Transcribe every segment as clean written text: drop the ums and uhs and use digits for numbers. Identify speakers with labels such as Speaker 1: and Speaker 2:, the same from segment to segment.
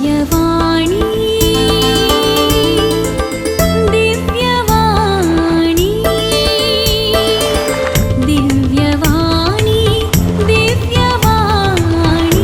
Speaker 1: दिव्यवाणी, दिव्यवाणी, दिव्यवाणी, दिव्यवाणी.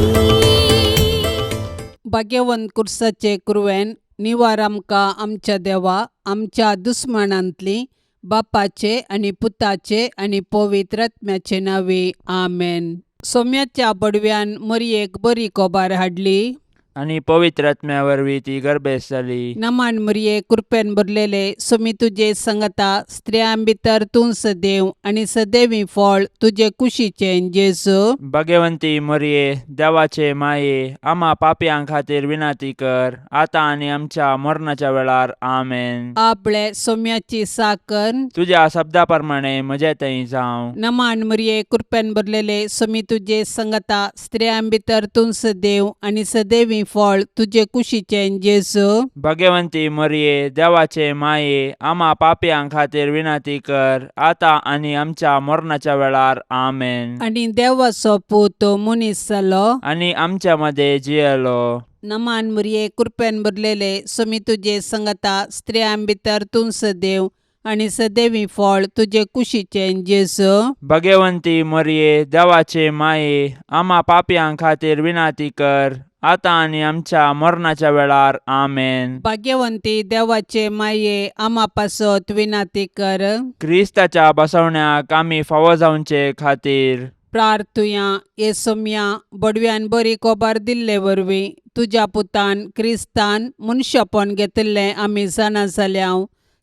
Speaker 2: भाग्यवंत कुर्साचे कुरवेन निवार आमकां आमच्या देवा आमच्या दुस्मानांतली बापाचे आनी पुताचे आनी पवित्र आत्म्याचे नांवे आमेन. सोम्याच्या बडव्यान मरयेक बरी कोबार हाडली
Speaker 3: आनी पवित्र आत्म्या वरवीं ती गर्भेस्त जाली.
Speaker 2: नमान मरये, कृपेन भरलेले, सोमी तुजे संगता, स्त्रियां भितर तूं सदैव आनी सदैवी फळ तुजे कुशीचें जेजू.
Speaker 3: भगवंती मरये, देवाचे माये, आमा पापयां खातीर विनंती कर, आतां आनी आमच्या मरणाच्या वेळार. आमेन.
Speaker 2: आपले सोम्याची साकर.
Speaker 3: तुज्या शब्दा प्रमाणे म्हजे थंय जावं.
Speaker 2: नमान मरये, कृपेन भरलेले, सोमी तुजे संगता, स्त्रियां भितर तूं सदैव आनी सदैवी फळ तुजे कुशीचें जेजू.
Speaker 3: भगवंती मरये, देवाचे माये, आमा पापयां खातीर विनंती कर, आतां आनी आमच्या मरणाच्या वेळार. आमेन.
Speaker 2: आनी देवाचो पूत मनीस जालो
Speaker 3: आनी आमच्या मदें जियेलो.
Speaker 2: नमान मरये, कृपेन भरलेले, सोमी तुजे संगता, स्त्रियां भितर तूं सदैव आनी सदैवी फळ तुजे कुशीचें जेजू.
Speaker 3: भगवंती मरये, देवाचे माये, आमा पापयां खातीर विनंती कर, आतां आनी आमच्या मरणाच्या वेळार. आमेन.
Speaker 2: भाग्यवंती देवाचे माये, आमा पासत विनंती कर.
Speaker 3: क्रिस्ताच्या बसवण्याक आमी फावो जावचे खातीर
Speaker 2: प्रार्थुया. ये सोम्या, बडव्यान बरी कोबार दिल्ले वरवीं तुज्या पुतान क्रिस्तान मनशापण घेतिल्लें आमी जाणा जाल्या.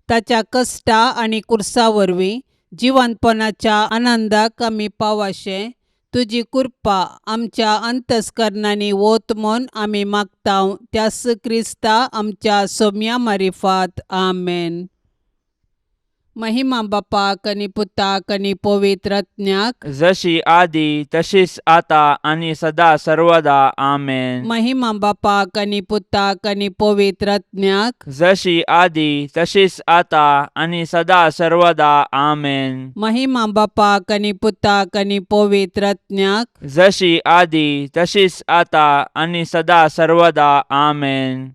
Speaker 2: ताच्या कश्टा आनी कुर्सा वरवीं जिवंतपणाच्या आनंदाक आमी पावाशें तुजी कृपा आमच्या अंतस्करणांनी वत म्हूण आमी मागता, त्यास क्रिस्ता आमच्या सोम्या मारिफात. आमेन. महिमा बापाक आनी पुताक आनी पवित्र आत्म्याक.
Speaker 3: जशी आदी तशीच आता आनी सदा सर्वदा. आमेन.
Speaker 2: महिमा बापाक आनी पुताक आनी पवित्र आत्म्याक.
Speaker 3: जशी आदी तशीच आता आनी सदा सर्वदा. आमेन.
Speaker 2: महिमा बापाक आनी पुताक आनी पवित्र आत्म्याक.
Speaker 3: जशी आदी तशीच आता आनी सदा सर्वदा. आमेन.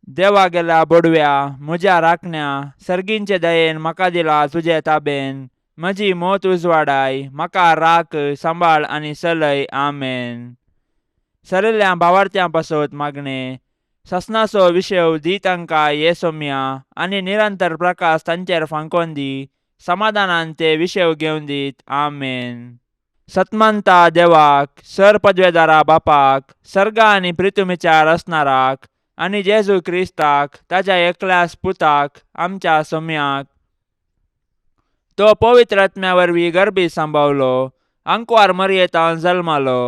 Speaker 3: देवा गेल्या बोडव्या, म्हज्या राखण्या, सर्गींचे दयेन म्हाका दिला तुजे ताबेन. म्हजी मोत उजवाडाय, म्हाका राख, सांबाळ आनी चलय. आमेन. सरिल्ल्या भावार्थ्यां पासत मागणें. ससनाचो विशेव दी तांकां ये सोम्या, आनी निरंतर प्रकाश तांचेर फांकोन दी. समाधानान ते विशेव घेवन दीत. आमेन. सतमंता देवाक, सर पदवेदारा बापाक, सर्गा आनी प्रितुमीच्या रचणाराक, आनी जेजू क्रिस्ताक, ताच्या एकल्याच पुताक, आमच्या सोम्याक, तो पवित्र आत्म्या वरवीं गर्भी सांबावलो, आंकवार मरयेतान जल्मालो,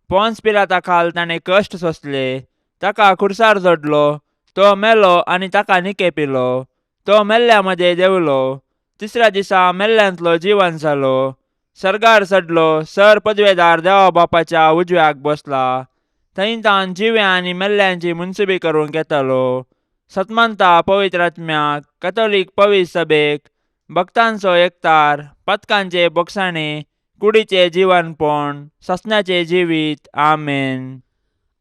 Speaker 3: पोन्स पिलाता खाल ताणें कश्ट सोंसले, ताका खुर्सार जोडलो, तो मेलो आनी ताका निकेपिलो, तो मेल्ल्या मदें देंवलो, तिसऱ्या दिसा मेल्ल्यांतलो जिवन जालो, सर्गार चडलो, सर पदवेदार देवा बापाच्या उजव्याक बसला, थंय तावन जिव्या आनी मेल्ल्यांची मुनसुबी करूंक येतालो. सतमंता पवित्र आत्म्याक, कथोलीक पवित्र सभेक, भक्तांचो एकतार, पथकांचे बोगसाणे, कुडीचे जिवनपण, ससण्याचे जिवीत. आमेन.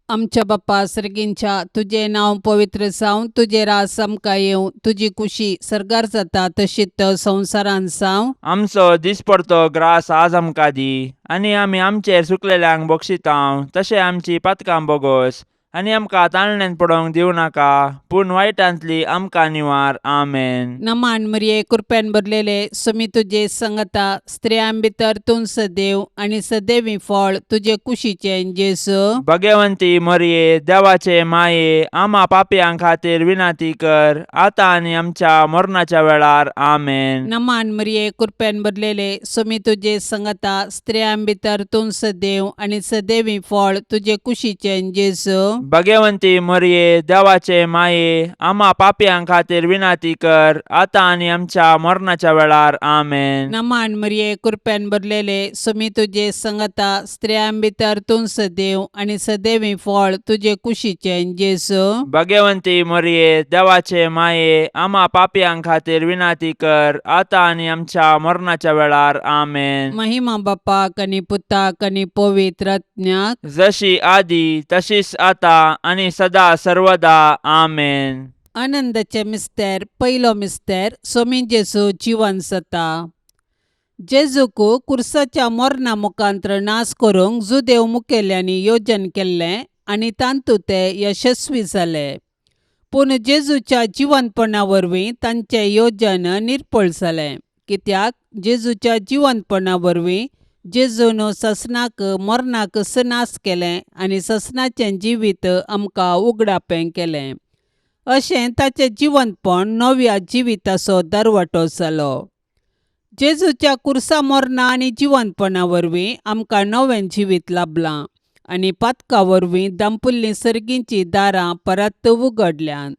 Speaker 2: आमच्या बाप्पा सर्गींच्या, तुजें नांव पवित्र जावं, तुजें रास आमकां येवं, तुजी कुशी सर्गार जाता तशीच संवसारांत जावं.
Speaker 3: आमचो दिसपडतो ग्रास आज आमकां दी, आनी आमी आमचेर चुकलेल्यांक बक्षितांव तशें आमची पातकां बोगोस, आनी आमकां ताळण्यांत पडोवंक दिवं नाका, पूण वायटांतली आमकां निवार. आमेन.
Speaker 2: नमान मरिये, कृपेन भरलेले, सुमी तुजे संगता, स्त्रियां भितर तूं सदैव आनी सदैवी फळ तुजे कुशीचें जेजू.
Speaker 3: भगवंती मरिये, देवाचे माये, आमा पापयां खातीर विनंती कर, आतां आनी आमच्या मरणाच्या वेळार. आमेन.
Speaker 2: नमान मरिये, कृपेन भरलेले, सुमी तुजे संगता, स्त्रियां भितर तूं सदैव आनी सदैवी फळ तुजे कुशीचें जेजू.
Speaker 3: भगवंती मरिये, देवाचे माये, आमा पापयां खातीर विनंती कर, आतां आनी आमच्या मरणाच्या वेळार. आमेन.
Speaker 2: नमान मरिये, कृपेन भरलेले, सुमी तुजे संगता, स्त्रियां भितर तूं सदैव आनी सदैवी फळ तुजे कुशीचें जेजू.
Speaker 3: भगवंती मरिये, देवाचे माये, आमा पापयां खातीर विनंती कर, आतां आनी आमच्या मरणाच्या वेळार. आमेन.
Speaker 2: महिमा बापाक आनी पुताक आनी पवित्र आत्म्याक.
Speaker 3: जशी आदी तशीच आता आतां आनी सदा सर्वदा. आमेन.
Speaker 2: आनंदाचे मिस्तेर. पयलो मिस्तेर, सोमी जेजू जिवन जाता. जेजूक कुर्साच्या मरणा मुखांत्र नाश करूंक जुदेव मुखेल्यांनी योजन केल्लें आनी तातूंत ते यशस्वी जाले. पूण जेजूच्या जिवनपणा वरवीं तांचें योजन निर्फळ जालें, कित्याक जेजूच्या जिवनपणा वरवीं जेजून ससनाक मरणाक नाश केलें आनी ससनाचें जिवीत आमकां उगडापें केलें. अशें ताचें जिवनपण नव्या जिविताचो दरवटो जालो. जेजूच्या कुर्सा मरणा आनी जिवनपणा वरवीं आमकां नवें जिवीत लाबलां आनी पातका वरवीं दांपुल्लीं सर्गींचीं दारां परत उगडल्यांत.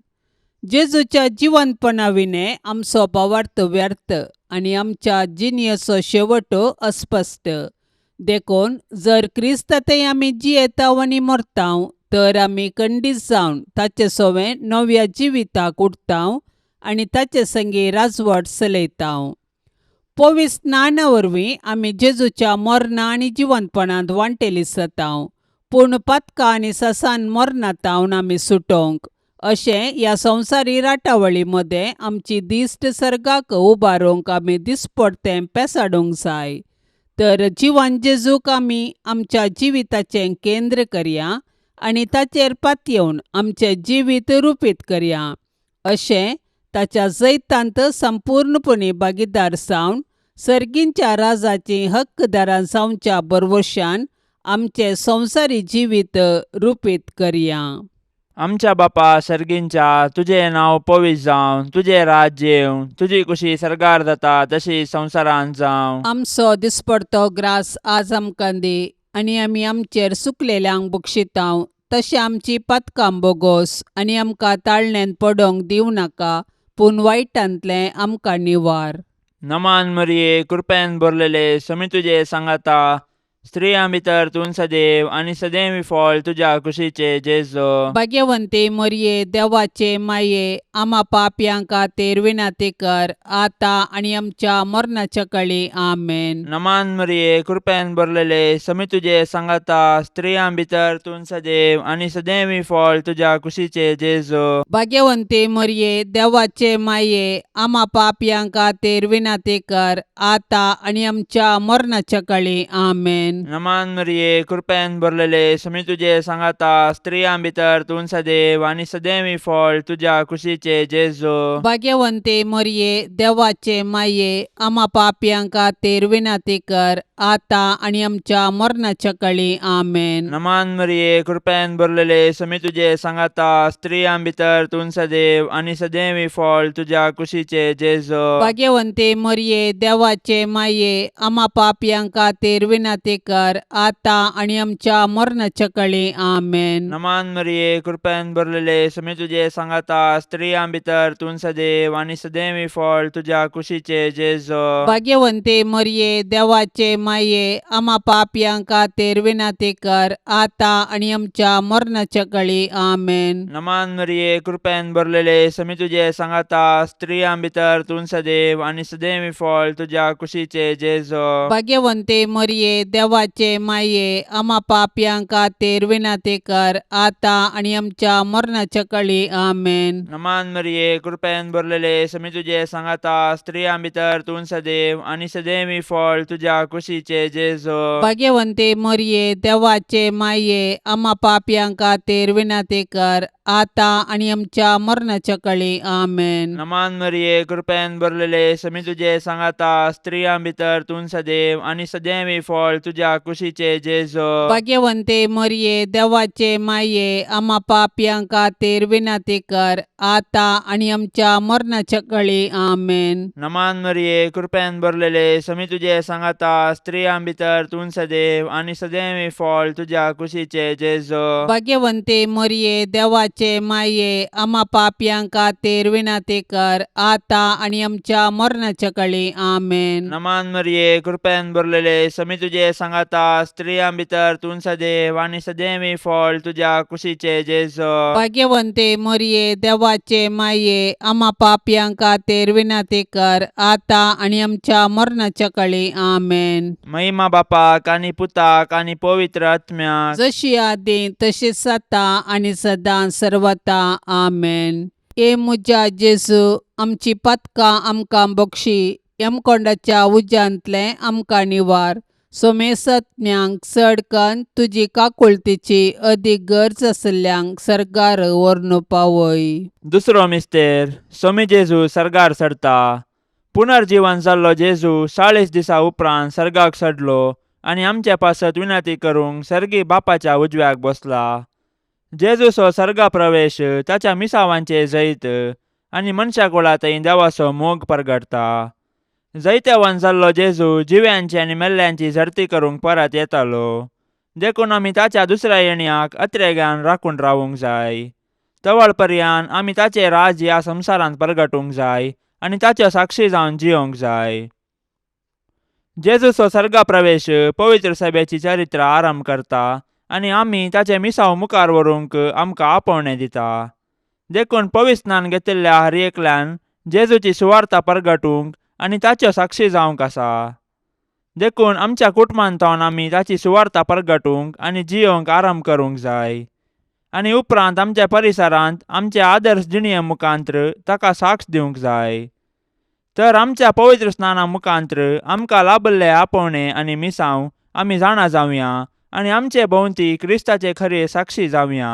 Speaker 2: जेजूच्या जिवनपणा विणें आमचो भावार्थ व्यर्थ आनी आमच्या जिणेचो शेवट अस्पश्ट. देखून जर क्रिस्तांतय आमी जियेताव आनी मरताव तर आमी खंडीत जावन ताचे सवें नव्या जिविताक उठताव आनी ताचे संगी राजवट चलयताव. पवित्र स्नाना वरवीं आमी जेजूच्या मरणा आनी जिवनपणांत वांटेली जाताव. पूण पातकां आनी ससान मरणांत आमी सुटोवंक अशें ह्या संवसारी राटावळी मदें आमची दिश्ट सर्गाक उबारूंक आमी दिसपडतें पेसाडूंक जाय. तर जिवन जेजूक आमी आमच्या जिविताचें केंद्र करया आनी ताचेर पातयेवन आमचें जिवीत रुपीत करया. अशें ताच्या जैतांत संपूर्णपणी भागीदार जावन सर्गींच्या राजाचीं हक्कदारां जावच्या भरवशान आमचें संवसारी जिवीत रुपीत करया.
Speaker 3: आमच्या बापा सर्गींच्या, तुजें नांव पवित्र जावं, तुजें राज्य येवं, तुजी कुशी सर्गार जाता तशी संवसारांत जावं.
Speaker 2: आमचो दिसपडतो ग्रास आज आमकां दी आनी आमी आमचेर सुकलेल्यांक बक्षितांव तशें आमची पातकां बोगोस आनी आमकां ताळण्यांत पडोवंक दिवं नाका, पूण वायटांतलें आमकां निवार.
Speaker 3: नमान मरिये, कृपेन भरलेले, समी तुजे सांगाता, स्त्रियां भितर तूं सदैव आनी सदैव फळ तुज्या कुशीचे जेजो.
Speaker 2: भाग्यवंती मरिये, देवाचे माये, आमा पापयां खातीर विनंती कर, आतां आनी आमच्या मरणाच्या कळी. आमेन.
Speaker 3: नमान मरिये, कृपेन भरलेले, समी तुजे सांगाता, स्त्रियां भितर तूं सदैव आनी सदैव फळ तुज्या कुशीचे जेजो.
Speaker 2: भाग्यवंती मरिये, देवाचे माये, आमा पापयां खातीर विनंती कर, आतां आनी आमच्या मरणाच्या कळी. आमेन.
Speaker 3: नमान मरिये, कृपेन भरलेले, समी तुजे सांगाता, स्त्रियां भितर तूं सदैव आनी सदैव फळ तुज्या कुशीचे जेजो.
Speaker 2: भाग्यवंती मरिये, देवाचे माये, आमा पापयां खातीर विनंती कर, आतां आनी आमच्या मरणाच्या कळी. आमेन.
Speaker 3: नमान मरिये, कृपेन भरलेले, समी तुजे सांगाता, स्त्रियां भितर तूं सदैव आनी सदैव फळ तुज्या कुशीचे जेजो.
Speaker 2: भाग्यवंती मरिये, देवाचे माये, आमा पापयां खातीर विनंती कर, आतां आनी आमच्या मरणाच्या कळी. आमेन.
Speaker 3: नमान मरिये, कृपेन भरलेले, समी तुजे सांगाता, स्त्रियां भितर तूं सदैव आनी सदैव फळ तुज्या कुशीचे जेजो.
Speaker 2: भाग्यवंती मरिये, देवाचे माये, आमा पापयां खातीर विनंती कर, आतां आनी आमच्या मरणाच्या कळी. आमेन.
Speaker 3: नमान मरिये, कृपेन भरलेले, समी तुजे सांगाता, स्त्रियां भितर तूं सदैव आनी सदैव फळ तुज्या कुशीचे जेजो.
Speaker 2: भाग्यवंती मरिये, देवाचे माये, आमा पापयां खातीर विनंती कर, आतां आनी आमच्या मरणाच्या कळी. आमेन.
Speaker 3: नमान मरिये, कृपेन भरलेले, समी तुजे सांगाता, स्त्रियां भितर तूं सदैव आनी सदैव फळ तुज्या कुशीचे जेजो.
Speaker 2: भाग्यवंती मरिये, देवाचे माये, आमा पापयां खातीर विनंती कर, आतां आनी आमच्या मरणाच्या कळी. आमेन.
Speaker 3: नमान मरिये, कृपेन भरलेले, समी तुजे सांगाता, स्त्रियां भितर तूं सदैव आनी सदैव फळ तुज्या कुशीचे जेजो.
Speaker 2: भाग्यवंती मरिये, देवाचे माये, आमा पापयां खातीर विनंती कर, आतां आनी आमच्या मरणाच्या कळी. आमेन.
Speaker 3: नमान मरिये, कृपेन भरलेले, समी तुजे सांगाता, स्त्रियां भितर तूं सदैव आनी सदैव फळ तुज्या कुशीचे जेजो.
Speaker 2: भाग्यवंती मरिये, देवाचे देवाचे माये आमा पापयां खातीर विनंती कर आतां आनी आमच्या मरणाच्या कळी. आमेन.
Speaker 3: नमान मरिये, कृपेन भरलेले, समी तुजे सांगाता, स्त्रियां भितर तूं सदैव आनी सदैवी फळ तुज्या कुशीचे जेजो.
Speaker 2: भाग्यवंते मरिये, देवाचे माये, आमा पापयां खातीर विनंती कर आतां आनी आमच्या मरणाच्या कळी. आमेन.
Speaker 3: महिमा बापाक आनी पुताक आनी पवित्र आत्म्याक.
Speaker 2: जशी आदी तशीच आतां आनी सदां सर्वता. आमेन. ए म्हज्या जेजू, आमची पातकां आमकां बक्षी, यमकोंडाच्या उज्यांतलें आमकां निवार, सोमेसत्म्यांक चड कन्न तुजी काकुळतीची अदीक गरज आशिल्ल्यांक सर्गार व्हरून पावय.
Speaker 3: दुसरो मिस्तेर, सोमी जेजू सर्गार चडता. पुनर्जीवन जाल्लो जेजू 40 दिसा उपरांत सर्गाक चडलो आनी आमचे पासत विनंती करूंक सर्गी बापाच्या उजव्याक बसला. जेजूचो सर्गा प्रवेश ताच्या मिसावांचे जैत आनी मनशा कुळा थंय देवाचो मोग परगटता. जैतेवान जाल्लो जेजू जिव्यांची आनी मेल्ल्यांची झडती करूंक परत येतालो, देखून आमी ताच्या दुसऱ्या येण्याक अत्रेगान राखून रावूंक जाय. तवळ पर्यान आमी ताचें राज ह्या संवसारांत परगटूंक जाय आनी ताच्यो साक्षी जावन जियोंक जाय. जेजूचो सर्गा प्रवेश पवित्र सभेची चरित्र आरंभ करता आनी आमी ताचें मिसांव मुखार व्हरूंक आमकां आपोवणें दिता. देखून पवित्र स्नान घेतिल्ल्या हर एकल्यान जेजूची सुवार्ता परगटूंक आनी ताच्यो साक्षी जावंक आसा. देखून आमच्या कुटुंबांत आमी ताची सुवार्ता परगटूंक आनी जियोंक आरंभ करूंक जाय आनी उपरांत आमच्या परिसरांत आमचे आदर्श जिणये मुखांत्र ताका साक्ष दिवंक जाय. तर आमच्या पवित्र स्नाना मुखांत्र आमकां लाभल्ले आपोवणें आनी मिसांव आमी जाणा जावया आनी आमचे भोंवती क्रिस्ताचे खरे साक्षी जावया.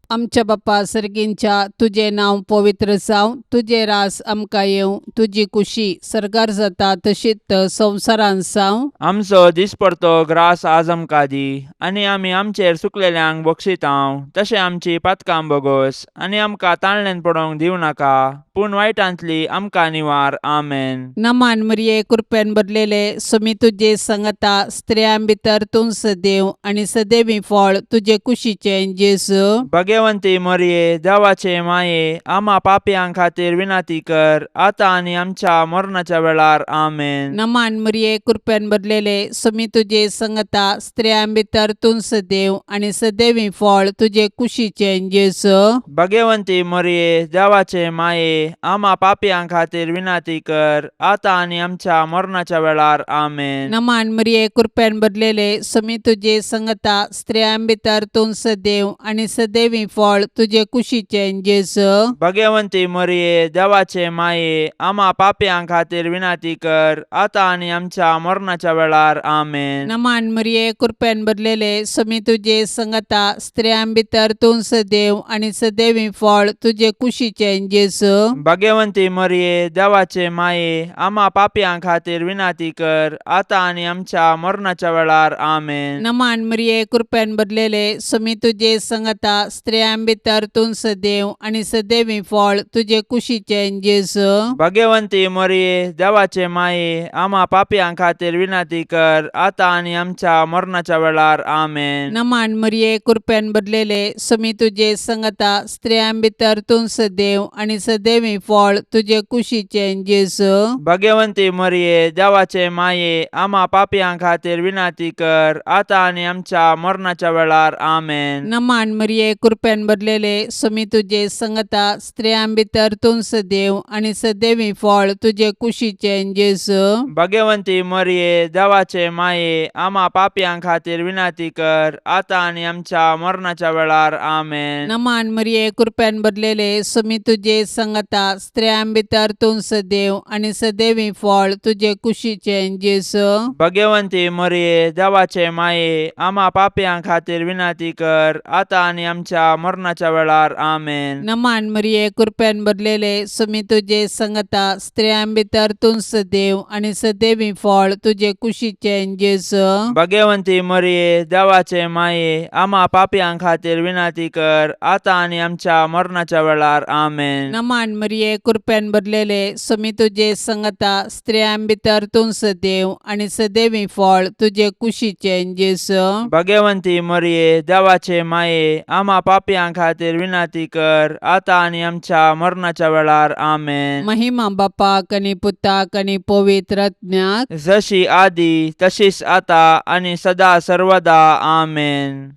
Speaker 2: आमच्या बापा सर्गींच्या, तुजें नांव पवित्र जावं, तुजें रास आमकां येवं, तुजी कुशी सर्गार जाता तशीच संवसारांत जावं.
Speaker 3: आमचो दिसपडतो ग्रास आज आमकां दी आनी आमी आमचेर सुकलेल्यांक बक्षितांव तशें आमची पातकां बोगोस आनी आमकां ताळणेन पडोवंक दिवं नाका, पूण वायटांतली आमकां निवार. आमेन.
Speaker 2: नमान मरिये, कृपेन भरलेले, सुमी तुजे संगता, स्त्रियां भितर तूं सदैव आनी सदैवी फळ तुजे कुशीचें जेजू.
Speaker 3: भगवंती मरिये, देवाचे माये, आमा पापयां खातीर विनंती कर आतां आनी आमच्या मरणाच्या वेळार. आमेन.
Speaker 2: नमान मरिये, कृपेन भरलेले, सुमी तुजे संगता, स्त्रियां भितर तूं सदैव आनी सदैवी फळ तुजे कुशीचें जेजू.
Speaker 3: भगवंती मरिये, देवाचे माये, आमा पापयां खातीर विनंती कर आतां आनी आमच्या मरणाच्या वेळार. आमेन.
Speaker 2: नमान मरिये, कृपेन भरलेले, सुमी तुजे संगता, स्त्रियां भितर तूं सदैव आनी सदैवी फळ तुजे कुशीचें जेजू.
Speaker 3: भगवंती मरिये, देवाचे माये, आमा पापयां खातीर विनंती कर आतां आनी आमच्या मरणाच्या वेळार. आमेन.
Speaker 2: नमान मरिये, कृपेन भरलेले, सुमी तुजे संगता, स्त्रियां भितर तूं सदैव आनी सदैवी फळ तुजे कुशीचें जेजू.
Speaker 3: भगवंती मरिये, देवाचे माये, आमा पापयां खातीर विनंती कर आतां आनी आमच्या मरणाच्या वेळार. आमेन.
Speaker 2: नमान मरिये, कृपेन भरलेले, सुमी तुजे संगता, स्त्रियां भितर तूं सदैव आनी सदैवी फळ तुजे कुशीचें जेजू.
Speaker 3: भगवंती मरिये, देवाचे माये, आमा पापयां खातीर विनंती कर आतां आनी आमच्या मरणाच्या वेळार. आमेन.
Speaker 2: नमान मरिये, कृपेन भरलेले, सुमी तुजे संगता, स्त्रियां भितर तूं सदैव आनी सदैवी फळ तुजे कुशीचें जेजू.
Speaker 3: भगवंती मरिये, देवाचे माये, आमा पापयां खातीर विनंती कर आतां आनी आमच्या मरणाच्या वेळार. आमेन.
Speaker 2: नमान मरिये, कृपेन भरलेले, सुमी तुजे संगता, स्त्रियां भितर तूं सदैव आनी सदैवी फळ तुजे कुशीचें जेजू.
Speaker 3: भगवंती मरिये, देवाचे माये, आमा पापयां खातीर विनंती कर आतां आनी आमच्या मरणाच्या वेळार. आमेन.
Speaker 2: नमान मरिये, कृपेन भरलेले, सुमी तुजे संगता, स्त्रियां भितर तूं सदैव आनी सदैवी फळ तुजे कुशीचें जेजू.
Speaker 3: भगवंती मरिये, देवाचे माये, आमा पापयां खातीर विनंती कर आतां आनी आमच्या मरणाच्या वेळार. आमेन.
Speaker 2: नमान मरिये, कृपेन भरलेले, सुमी तुजे संगता, स्त्रियां भितर तूं सदैव आनी सदैवी फळ तुजे कुशीचें जेजू.
Speaker 3: भगवंती मरिये, देवाचे माये, आमा पापयां खातीर विनंती कर आतां आनी आमच्या मरणाच्या वेळार. आमेन.
Speaker 2: नमान मरिये, कृपेन भरलेले, सुमी तुजे संगता, स्त्रियां भितर तूं सदैव आनी सदैवी फळ तुजे कुशीचें जेजू.
Speaker 3: भगवंती मरिये, देवाचे माये, आमा पापयां पापयां खातीर विनंती कर आतां आनी आमच्या मरणाच्या वेळार. आमेन.
Speaker 2: महिमा बापाक आनी पुताक आनी पवित्र आत्म्याक.
Speaker 3: जशी आदी तशीच आता आनी सदा सर्वदा. आमेन.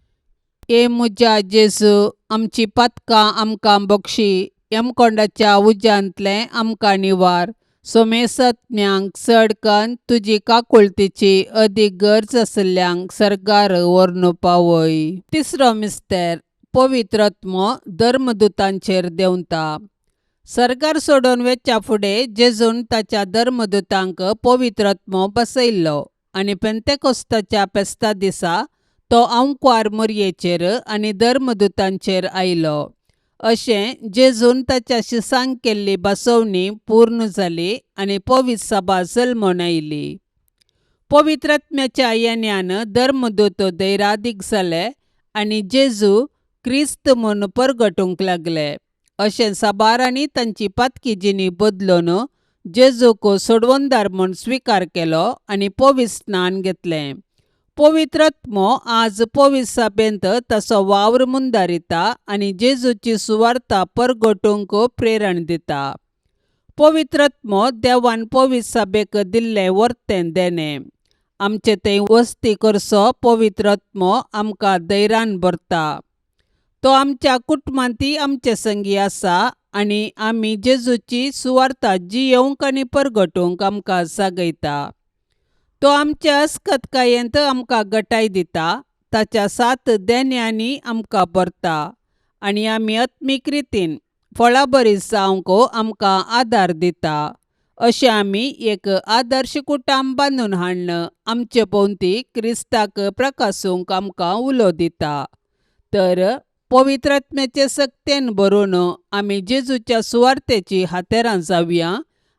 Speaker 2: ए म्हज्या जेजू, आमची पातकां आमकां बक्षी, यमकोंडाच्या उज्यांतलें आमकां निवार, सोमेसत्म्यांक चड कन्न तुजी काकुळतीची अदीक गरज आशिल्ल्यांक सर्गार व्हरून पावय. तिसरो मिस्तेर, पवित्र आत्मो धर्मदुतांचेर देंवता. सर्गार सोडून वेच्या फुडें जेजून ताच्या धर्मदुतांक पवित्र आत्मो बसयल्लो आनी पेंतेकोस्ताच्या फेस्ता दिसा तो आंकवार मोरयेचेर आनी धर्मदुतांचेर आयलो. अशें जेजून ताच्या शिसांक केल्ली बसवणी पूर्ण जाली आनी पवित्र सभा जल्मून आयली. पवित्र आत्म्याच्या येण्यान धर्मदूत धैरादीक जाले आनी जेजू क्रिस्त म्हूण परगटूंक लागले. अशें साबारांनी तांची पातकी जिणी बदलून जेजूक सोडवणदार म्हूण स्विकार केलो आनी पवित्र स्नान घेतलें. पवित्र आत्मो आज पवित्र सभेंत ताचो वावर मुंदारिता आनी जेजूची सुवार्ता परगटूंक प्रेरण दिता. पवित्र आत्मो देवान पवित्र सभेक दिल्लें वर्तें देणें. आमचे थंय वस्ती करचो पवित्र आत्मो आमकां धैर्यान भरता. तो आमच्या कुटुंबांतय आमचे संगी आसा आनी आमी जेजूची सुवार्ता जियेवंक आनी परगटूंक आमकां जागयता. तो आमच्या अस्कतकायेंत आमकां गटाय दिता, ताच्या सात देण्यांनी आमकां भरता आनी आमी आत्मीक रितीन फळाबरी जावंक आमकां आदार दिता. अशें आमी एक आदर्श कुटुंब बांदून हाडून आमचे भोंवती क्रिस्ताक प्रकासूंक आमकां उलो दिता. तर पवित्र आत्म्याचे सक्तेन भरून आमी जेजूच्या सुवार्तेची हातेरां जावया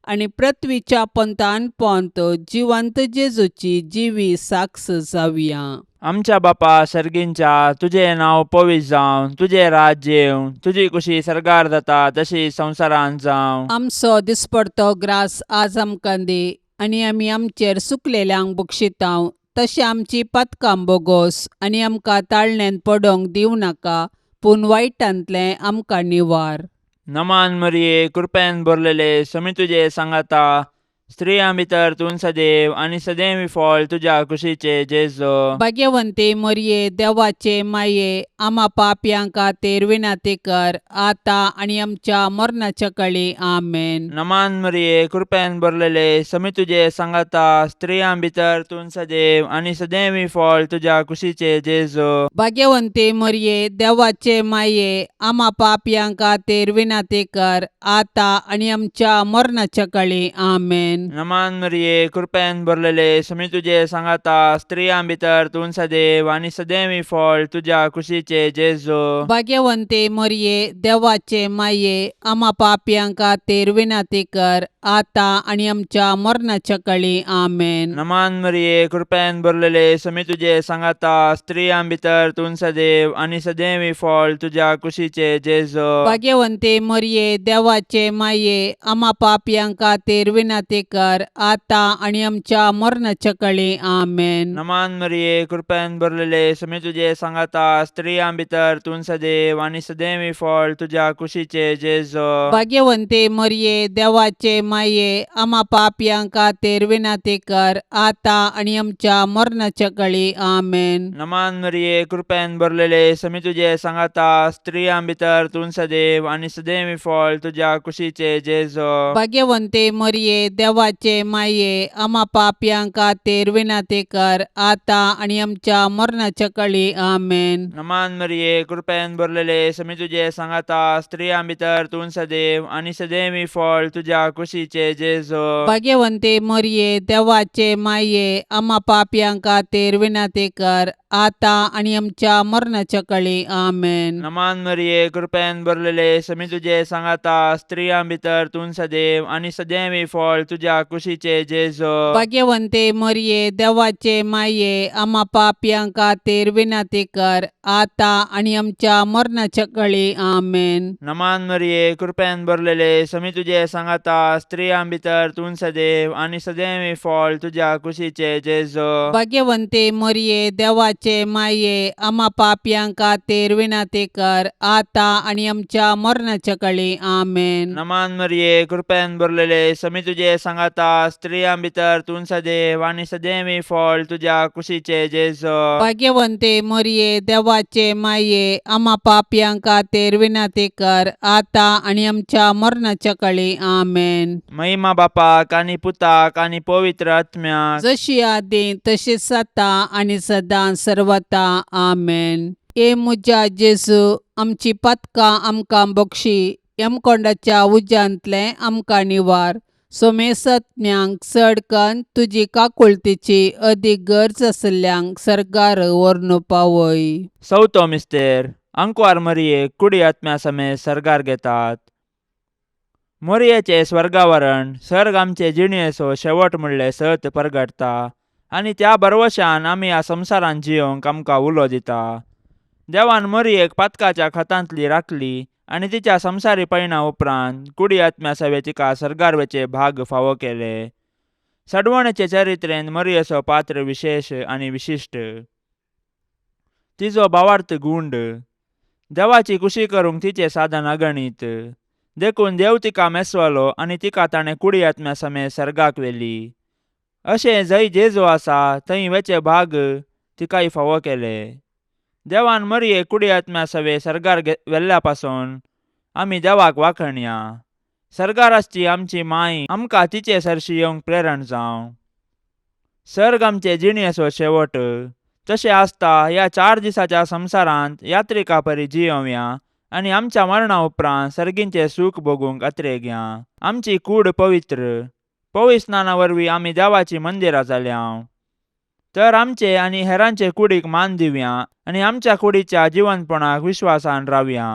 Speaker 2: आनी पृथ्वीच्या पंथान पोंत जिवंत जेजूची जिवी साक्ष जावया.
Speaker 3: आमच्या बापा सर्गींच्या, तुजें नांव पवित्र जावं, तुजें राज्य येवं, तुजी कुशी सर्गार जाता तशी संवसारांत जावं.
Speaker 2: आमचो दिसपडतो ग्रास आज आमकां दी आनी आमी आमचेर सुकलेल्यांक बक्षितांव तशें आमची पातकां बोगोस आनी आमकां ताळण्यांत पडोंक दिवं नाका, पूण वायटांतलें आमकां निवार.
Speaker 3: नमान मरिये, कृपेन भरलेले, समी तुजे सांगाता, स्त्रियां भितर तूं सदैव आनी सदैव फळ तुज्या कुशीचे जेजू.
Speaker 2: भाग्यवंती मरिये, देवाचे माये, आमा पापयां खातीर विनंती कर आतां आनी आमच्या मरणाच्या कळी. आमेन.
Speaker 3: नमान मरिये, कृपेन भरलेले, समी तुजे सांगाता, स्त्रियां भितर तूं सदैव आनी सदैव फळ तुज्या कुशीचे जेजू.
Speaker 2: भाग्यवंती मरिये, देवाचे माये, आमा पापयां खातीर विनंती कर आतां आनी आमच्या मरणाच्या कळी. आमेन.
Speaker 3: नमान मरिये, कृपेन भरलेले, समी तुजे सांगाता, स्त्रियां भितर तूं सदैव आनी सदैव फळ तुज्या कुशीचे जेजू.
Speaker 2: भाग्यवंती मरिये, देवाचे माये, आमा पापयां खातीर विनंती कर आतां आनी आमच्या मरणाच्या कळी. आमेन.
Speaker 3: नमान मरिये, कृपेन भरलेले, समी तुजे सांगाता, स्त्रियां भितर तूं सदैव आनी सदैव फळ तुज्या कुशीचे जेजू.
Speaker 2: भाग्यवंती मरिये, देवाचे माये, आमा पापयां खातीर विनंती कर आतां आनी आमच्या मरणाच्या कळी. आमेन.
Speaker 3: नमान मरिये, कृपेन भरलेले, समी तुजे सांगाता, स्त्रियां भितर तूं सदैव आनी सदैव फळ तुज्या कुशीचे जेजू.
Speaker 2: भाग्यवंती मरिये, देवाचे माये, आमा पापयां खातीर विनंती कर आतां आनी आमच्या मरणाच्या कळी. आमेन.
Speaker 3: नमान मरिये, कृपेन भरलेले, समी तुजे सांगाता, स्त्रियां भितर तूं सदैव आनी सदैव फळ तुज्या कुशीचे जेजू.
Speaker 2: भाग्यवंती मरिये, देवाचे माये, आमा पापयां खातीर विनंती कर आतां आनी आमच्या मरणाच्या कळी. आमेन.
Speaker 3: नमान मरिये, कृपेन भरलेले, समी तुजे सांगाता, स्त्रियां भितर तूं सदैव आनी सदैव फळ तुज्या कुशीचे जेजू.
Speaker 2: भाग्यवंती मरिये, देवाचे माये, आमा पापयां खातीर विनंती कर आतां आनी आमच्या मरणाच्या कळी. आमेन.
Speaker 3: नमान मरिये, कृपेन भरलेले, समी तुजे सांगाता, स्त्रियां भितर तूं सदैव आनी सदैव फळ तुज्या तुज्या कुशीचे जेजो.
Speaker 2: भाग्यवंते मरिये, देवाचे माये, आमा पापयां खातीर विनंती कर, आतां आनी आमच्या मरणाच्या कळी. आमेन.
Speaker 3: नमान मरिये, कृपेन भरलेले, समी तुजे सांगाता, स्त्रियां भितर तूं सदैव आनी सदैव फळ तुज्या कुशीचे जेजो.
Speaker 2: भाग्यवंते मरिये, देवाचे माये, आमा पापयां खातीर विनंती कर, आतां आनी आमच्या मरणाच्या कळी. आमेन.
Speaker 3: नमान मरिये, कृपेन भरलेले, समी तुजे सांगाता, स्त्रियां भितर तूं सदैव आनी सदैव फळ तुज्या कुशीचे जेजो.
Speaker 2: भाग्यवंते मरिये, देवाचे माये, आमा पापयां खातीर विनंती कर, आतां आनी आमच्या मरणाच्या कळी. आमेन.
Speaker 3: महिमा बापाक आनी पुताक आनी पवित्र आत्म्याक.
Speaker 2: जशी आदी तशीच आतां आनी सदां सर्वता. आमेन. हे म्हज्या जेजू, आमची पातकां आमकां बक्षी, यमकोंडाच्या उज्यांतलें आमकां निवार, सोमेसत्म्यांक चड कन्न तुजी काकुळतीची अदीक गरज आशिल्ल्यांक सर्गार व्हरून पावय.
Speaker 3: चवथो मिस्तेर. आंकवार मरियेक कुडी आत्म्या समेत सर्गार घेतात. मोरयेचें स्वर्गावरण सर्ग आमचे जिणेचो शेवट म्हणलें सत परगटता आनी त्या भरवशान आमी ह्या संवसारांत जियोंक आमकां उलो दिता. देवान मोरयेक पातकाच्या खतांतली राखली आनी तिच्या संवसारी पयणा उपरांत कुडी आत्म्या सवे तिका सर्गार वचे भाग फावो केले. सडवणेचे चरित्रेन मोरयेचो पात्र विशेश आनी विशिश्ट. तिजो भावार्थ गुंड. देवाची कुशी करूंक तिचें साधन अगणीत. देखून देव तिका मेसवलो आनी तिका ताणें कुडी आत्म्या समेत सर्गाक व्हेली. अशें जंय जेजू आसा थंय वेचे भाग तिकाय फावो केले. देवान मरियेक कुडी आत्म्या सवे सर्गार व्हेल्ल्या पासून आमी देवाक वाखणया. सर्गार आसची आमची माय आमकां तिचे सरशी येवंक प्रेरण जावं. सर्ग आमचे जिणेचो शेवट. तशें आसता ह्या 4 दिसाच्या संवसारांत यात्रिका परी जियोवया आनी आमच्या मरणा उपरांत सर्गींचें सूख भोगूंक अत्रेगया. आमची कूड पवित्र. पवित्र स्नाना वरवीं आमी देवाचीं मंदिरां जाल्या. तर आमचे आनी हेरांचे कुडीक मान दिवया आनी आमच्या कुडीच्या जिवनपणाक विश्वासान रावया.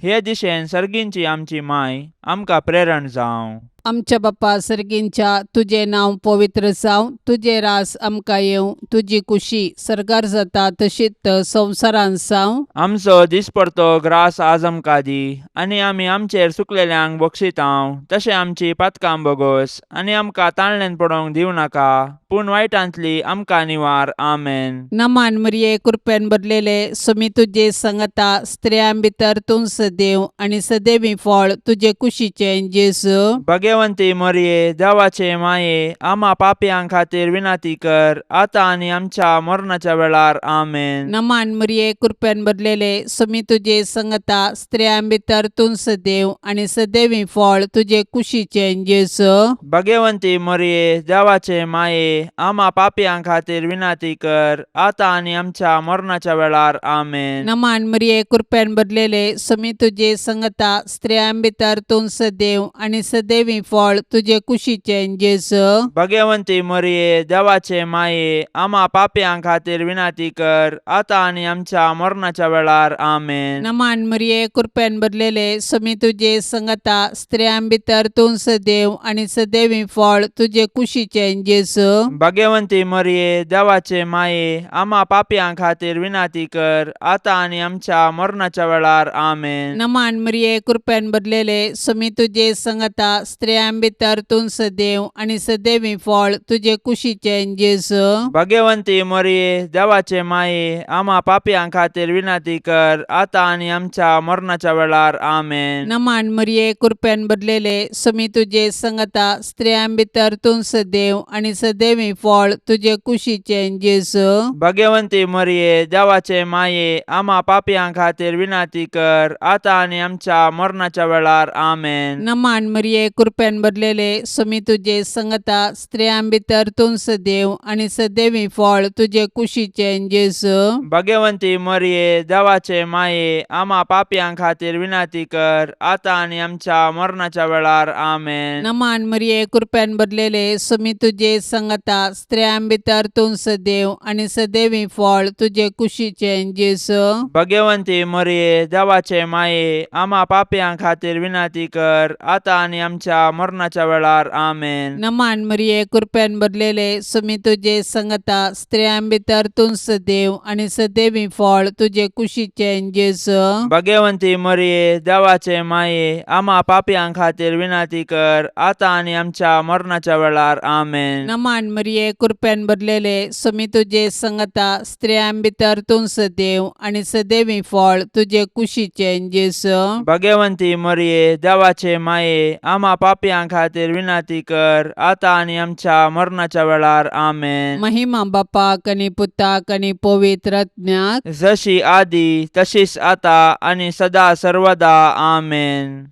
Speaker 3: हे दिशेन सर्गींची आमची माय आमकां प्रेरण जावं.
Speaker 2: आमच्या बापा सर्गींच्या, तुजें नांव पवित्र जावं, तुजें रास आमकां येवं, तुजी कुशी सर्गार जाता तशीच संवसारांत जावं.
Speaker 3: आमचो दिसपडतो ग्रास आज आमकां दी आनी आमी आमचेर चुकलेल्यांक बक्षितांव तशें आमची पातकां बोगोस आनी आमकां ताणल्यान पडोवंक दिवं नाका, पूण वायटांतली आमकां निवार. आमेन.
Speaker 2: नमान मरिये, कृपेन भरलेले, सुमी तुजे संगता, स्त्रियां भितर तूं सदैव आनी सदैवी फळ तुजे कुशीचें जेजू.
Speaker 3: भगवंती मरिये, देवाचे माये, आमा पापयां खातीर विनंती कर, आतां आनी आमच्या मरणाच्या वेळार. आमेन.
Speaker 2: नमान मरिये, कृपेन भरलेले, सुमी तुजे संगता, स्त्रियां भितर तूं सदैव आनी सदैवी फळ तुजे कुशीचें जेजू.
Speaker 3: भगवंती मरिये, देवाचे माये, आमा पापयां खातीर विनंती कर, आतां आनी आमच्या मरणाच्या वेळार. आमेन.
Speaker 2: नमान मरिये, कृपेन भरलेले, सुमी तुजे संगता, स्त्रियां भितर तूं सदैव आनी सदैवी फळ तुजे कुशीचें जेजू.
Speaker 3: भगवंती मरिये, देवाचे माये, आमा पापयां खातीर विनंती कर, आतां आनी आमच्या मरणाच्या वेळार. आमेन.
Speaker 2: नमान मरिये, कृपेन भरलेले, सुमी तुजे संगता, स्त्रियां भितर तूं सदैव आनी सदैवी फळ तुजे कुशीचें जेजू.
Speaker 3: भगवंती मरिये, देवाचे माये, आमा पापयां खातीर विनंती कर, आतां आनी आमच्या मरणाच्या वेळार. आमेन.
Speaker 2: नमान मरिये, कृपेन भरलेले, सुमी तुजे संगता, स्त्रियां भितर तूं सदैव आनी सदैवी फळ तुजे कुशीचें जेजू.
Speaker 3: भगवंती मरिये, देवाचे माये, आमा पापयां खातीर विनंती कर, आतां आनी आमच्या मरणाच्या वेळार. आमेन.
Speaker 2: नमान मरिये, कृपेन भरलेले, सुमी तुजे संगता, स्त्रियां भितर तूं सदैव आनी सदैवी फळ तुजे कुशीचें जेजू.
Speaker 3: भगवंती मरिये, देवाचे माये, आमा पापयां खातीर विनंती कर, आतां आनी आमच्या मरणाच्या वेळार. आमेन.
Speaker 2: नमान मरिये, कृपेन भरलेले, सुमी तुजे संगता, स्त्रियां भितर तूं सदैव आनी सदैवी फळ तुजे कुशीचें जेजू.
Speaker 3: भगवंती मरिये, देवाचे माये, आमा पापयां खातीर विनंती कर, आतां आनी आमच्या मरणाच्या वेळार. आमेन.
Speaker 2: नमान मरिये, कृपेन भरलेले, सुमी तुजे संगता, स्त्रियां भितर तूं सदैव आनी सदैवी फळ तुजे कुशीचें जेजू.
Speaker 3: भगवंती मरिये, देवाचे माये, आमा पापयां खातीर विनंती कर, आतां आनी आमच्या आमच्या मरणाच्या वेळार. आमेन.
Speaker 2: नमान मरिये, कृपेन भरलेले, सुमी तुजे संगता, स्त्रियां भितर तूं सदैव आनी सदैवी फळ तुजे कुशीचें जेजू.
Speaker 3: भगवंती मरिये, देवाचे माये, आमा पापयां खातीर विनंती कर, आतां आनी आमच्या मरणाच्या वेळार. आमेन.
Speaker 2: नमान मरिये, कृपेन भरलेले, सुमी तुजे संगता, स्त्रियां भितर तूं सदैव आनी सदैवी फळ तुजे कुशीचें जेजू.
Speaker 3: भगवंती मरिये, देवाचे माये, आमा पापयां खातीर विनंती कर, आतां आनी आमच्या मरणाच्या वेळार. आमेन.
Speaker 2: महिमा बापाक आनी पुताक आनी पवित्र आत्म्याक.
Speaker 3: जशी आदी तशीच आता आनी सदा सर्वदा. आमेन.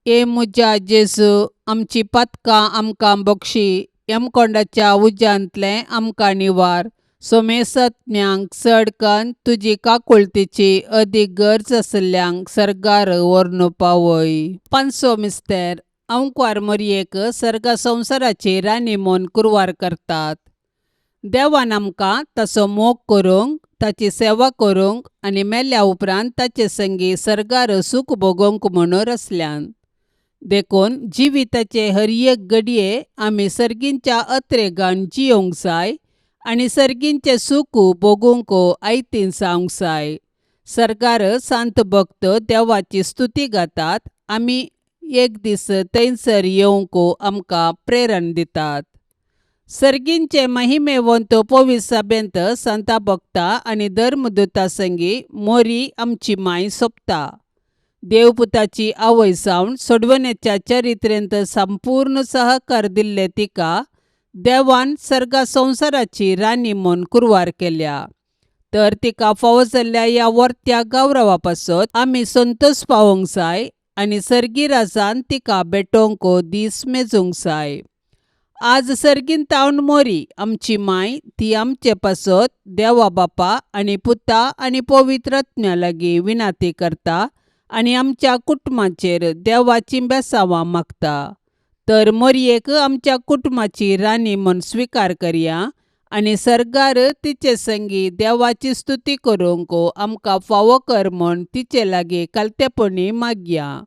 Speaker 2: ए म्हज्या जेजू, आमची पातकां आमकां बक्षी, यमकोंडाच्या उज्यांतलें आमकां निवार, सोमेसत्म्यांक चड कन्न तुजी काकुळतीची अदीक गरज आशिल्ल्यांक सर्गार व्हरून पावय. पांचसो मिस्तेर. अंकवार मोरयेक सर्ग संवसाराची राणी म्हूण कुरवार करतात. देवान आमकां ताचो मोग करूंक, ताची सेवा करूंक आनी मेल्या उपरांत ताचे संगी सर्गार सूख भोगोवंक म्हणून रचल्यान. देखून जिविताचे हर एक घडये आमी सर्गींच्या अत्रेगान जियोंक जाय आनी सर्गींचें सूख भोगूंक आयतीन जावंक जाय. सर्गार सांत भक्त देवाची स्तुती गातात, आमी एक दीस थंयसर येवंक आमकां प्रेरण दितात. सर्गींचे महिमेवंत पवित्र सभेंत संता भक्ता आनी धर्मदूता संगी मोरी आमची माय सोंपता. देवपुताची आवय जावन सोडवण्याच्या चरित्रेंत संपूर्ण सहकार दिल्ले तिका देवान सर्गा संवसाराची राणी म्हूण कुरवार केल्या. तर तिका फावो जाल्ल्या ह्या वर्त्या गौरवा पासत आमी संतोश पावोवंक जाय आनी सर्गी राजान तिका भेटोवंक दीस मेजूंक जाय. आज सर्गीन तावन मोरी आमची माय ती आमचे पासत देवा बापा आनी पुता आनी पवित्र आत्म्या लागीं विनाती करता आनी आमच्या कुटुंबाचेर देवाची बेसांवां मागता. तर मोरयेक आमच्या कुटुंबाची राणी म्हूण स्विकार करया आनी सर्गार तिचे संगी देवाची स्तुती करूंक आमकां फावो कर म्हूण तिचे लागीं कालतेपणी मागया.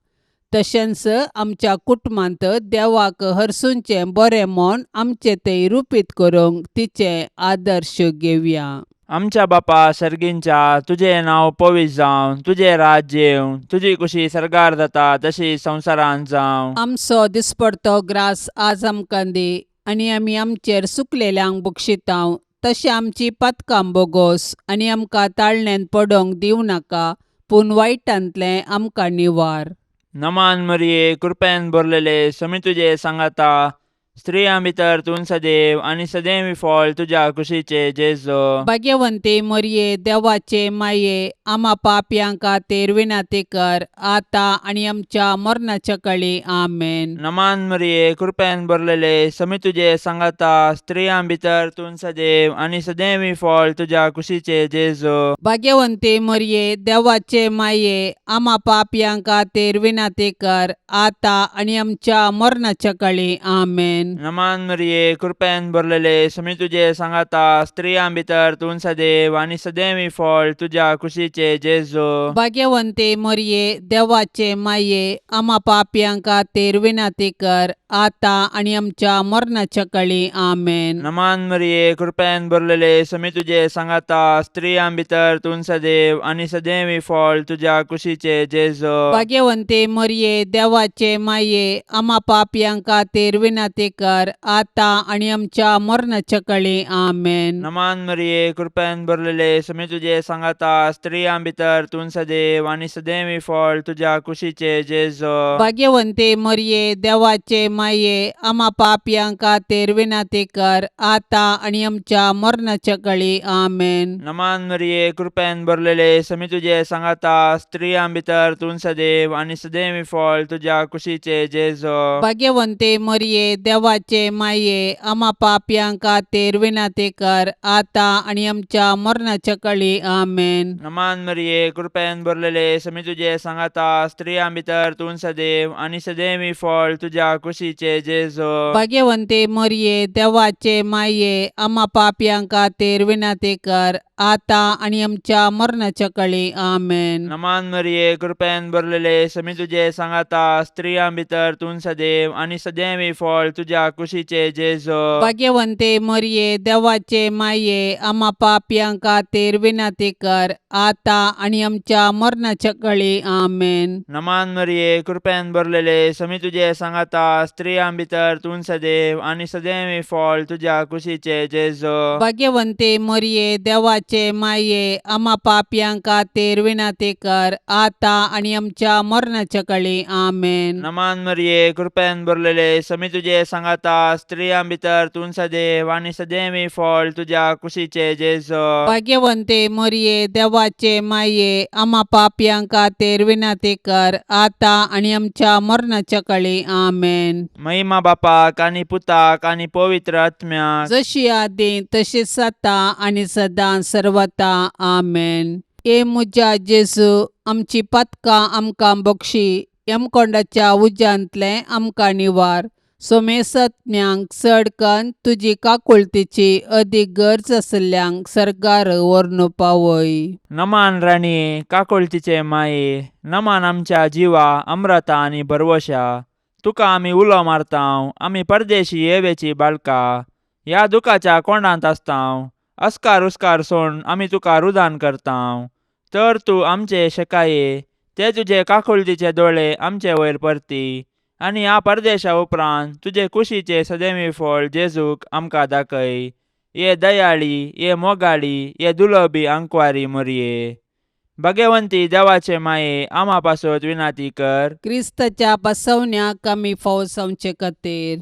Speaker 2: तशेंच आमच्या कुटुंबांत देवाक हरसूंचें बरें म्हूण आमचें तें रुपीत करूंक तिचें आदर्श घेवया.
Speaker 3: आमच्या बापा सर्गींच्या, तुजें नांव पवित्र जावं, तुजें राज्य येवं, तुजी कुशी सर्गार जाता तशी संवसारांत जावं.
Speaker 2: आमचो दिसपडतो ग्रास आज आमकां दी आनी आमी आमचेर सुकलेल्यांक बक्षितांव तशें आमची पातकां बोगोस आनी आमकां ताळण्यांत पडोवंक दिवं नाका, पूण वायटांतलें आमकां निवार.
Speaker 3: नमान मरिये, कृपेन भरलेले, समी तुजे सांगाता, स्त्रियां भितर तूं सदैव आनी सदैव फळ तुज्या कुशीचे जेजो.
Speaker 2: भाग्यवंती मोरये, देवाचे माये, आमा पापयां खातीर विनंती कर, आतां आनी आमच्या मरणाच्या कळी. आमेन.
Speaker 3: नमान मरिये, कृपेन भरलेले, समी तुजे सांगाता, स्त्रियां भितर तूं सदैव आनी सदैव फळ तुज्या कुशीचे जेजो.
Speaker 2: भाग्यवंती मोरये, देवाचे माये, आमा पापयां खातीर विनंती कर, आतां आनी आमच्या मरणाच्या कळी. आमेन.
Speaker 3: नमान मरिये, कृपेन भरलेले, समी तुजे सांगाता, स्त्रियां भितर तूं सदैव आनी सदैव फळ तुज्या कुशीचे जेजो.
Speaker 2: भाग्यवंती मोरये, देवाचे माये, आमा पापयां खातीर विनंती कर, आतां आनी आमच्या मरणाच्या कळी. आमेन.
Speaker 3: नमान मरिये, कृपेन भरलेले, समी तुजे सांगाता, स्त्रियां भितर तूं सदैव आनी सदैव फळ तुज्या कुशीचे जेजो.
Speaker 2: भाग्यवंती मोरये, देवाचे माये, आमा पापयां खातीर विनंती कर, आतां आनी आमच्या मरणाच्या कळी. आमेन.
Speaker 3: नमान मरिये, कृपेन भरलेले, समी तुजे सांगाता, स्त्रियां भितर तूं सदैव आनी सदैव फळ तुज्या कुशीचे जेजो.
Speaker 2: भाग्यवंती मोरये, देवाचे माये, आमा पापयां खातीर विनंती कर, आतां आनी आमच्या मरणाच्या कळी. आमेन.
Speaker 3: नमान मरिये, कृपेन भरलेले, समी तुजे सांगाता, स्त्रियां भितर तूं सदैव आनी सदैव फळ तुज्या कुशीचे जेजो.
Speaker 2: भाग्यवंती मोरये, देवाचे माये, आमा पापयां खातीर विनंती कर, आतां आनी आमच्या मरणाच्या कळी. आमेन.
Speaker 3: नमान मरिये, कृपेन भरलेले, समी तुजे सांगाता, स्त्रियां भितर तूं सदैव आनी सदैव फळ तुज्या कुशीचे जेजो.
Speaker 2: भाग्यवंती मोरये, देवाचे माये, आमा पापयां खातीर विनंती कर, आतां आनी आमच्या मरणाच्या कळी. आमेन.
Speaker 3: नमान मरिये, कृपेन भरलेले, समी तुजे सांगाता, स्त्रियां भितर तूं सदैव आनी सदैवी फळ तुज्या कुशीचे जेजो.
Speaker 2: भाग्यवंते मरिये, देवाचे माये, आमा पापयां खातीर विनंती कर, आतां आनी आमच्या मरणाच्या कळी. आमेन.
Speaker 3: नमान मरिये, कृपेन भरलेले, समी तुजे सांगाता, स्त्रियां भितर तूं सदैव आनी सदैवी फळ तुज्या कुशीचे जेजो.
Speaker 2: भाग्यवंते मरिये, देवाचे माये, आमा पापयां खातीर विनंती कर, आतां आनी आमच्या मरणाच्या कळी. आमेन.
Speaker 3: नमान मरिये, कृपेन भरलेले, समी तुजे सांगाता, स्त्रियां भितर तूं सदैव आनी सदैवी फळ तुज्या कुशीचे जेजो.
Speaker 2: भाग्यवंते मरिये, देवाचे माये, आमा पापयां खातीर विनंती कर, आतां आनी आमच्या मरणाच्या कळी. आमेन.
Speaker 3: महिमा बापाक आनी पुताक आनी पवित्र आत्म्याक.
Speaker 2: जशी आदी तशीच आतां आनी सदां सर्वता. आमेन. ए म्हज्या जेजू, आमची पातकां आमकां बक्षी, यमकोंडाच्या उज्यांतलें आमकां निवार, सोमेसज्ञांक चड कन्न तुजी काकुळतीची अदीक गरज आशिल्ल्यांक सर्गार व्हरून पावय.
Speaker 3: नमान राणये, काकुळतीचे माये, नमान आमच्या जिवा अम्रता आनी भरवशा, तुका आमी उलो मारतांव, आमी परदेशी येवेची बाळका, ह्या दुखाच्या कोंडांत आसतांव, अस्कार उस्कार सोड आमी तुका रुदान करतांव, तर तूं आमचे शेकाये ते तुजे काकुळतीचे दोळे आमचे वयर परती आनी ह्या परदेशा उपरांत तुजे कुशीचे सदैवी फळ जेजूक आमकां दाखय. ये दयाळी, ये मोगाळी, ये दुलबी आंकवारी मोरये, भगवंती देवाचे माये, आमा पासत विनाती कर.
Speaker 2: क्रिस्ताच्या बसवण्याक आमी फावो जावचे खातीर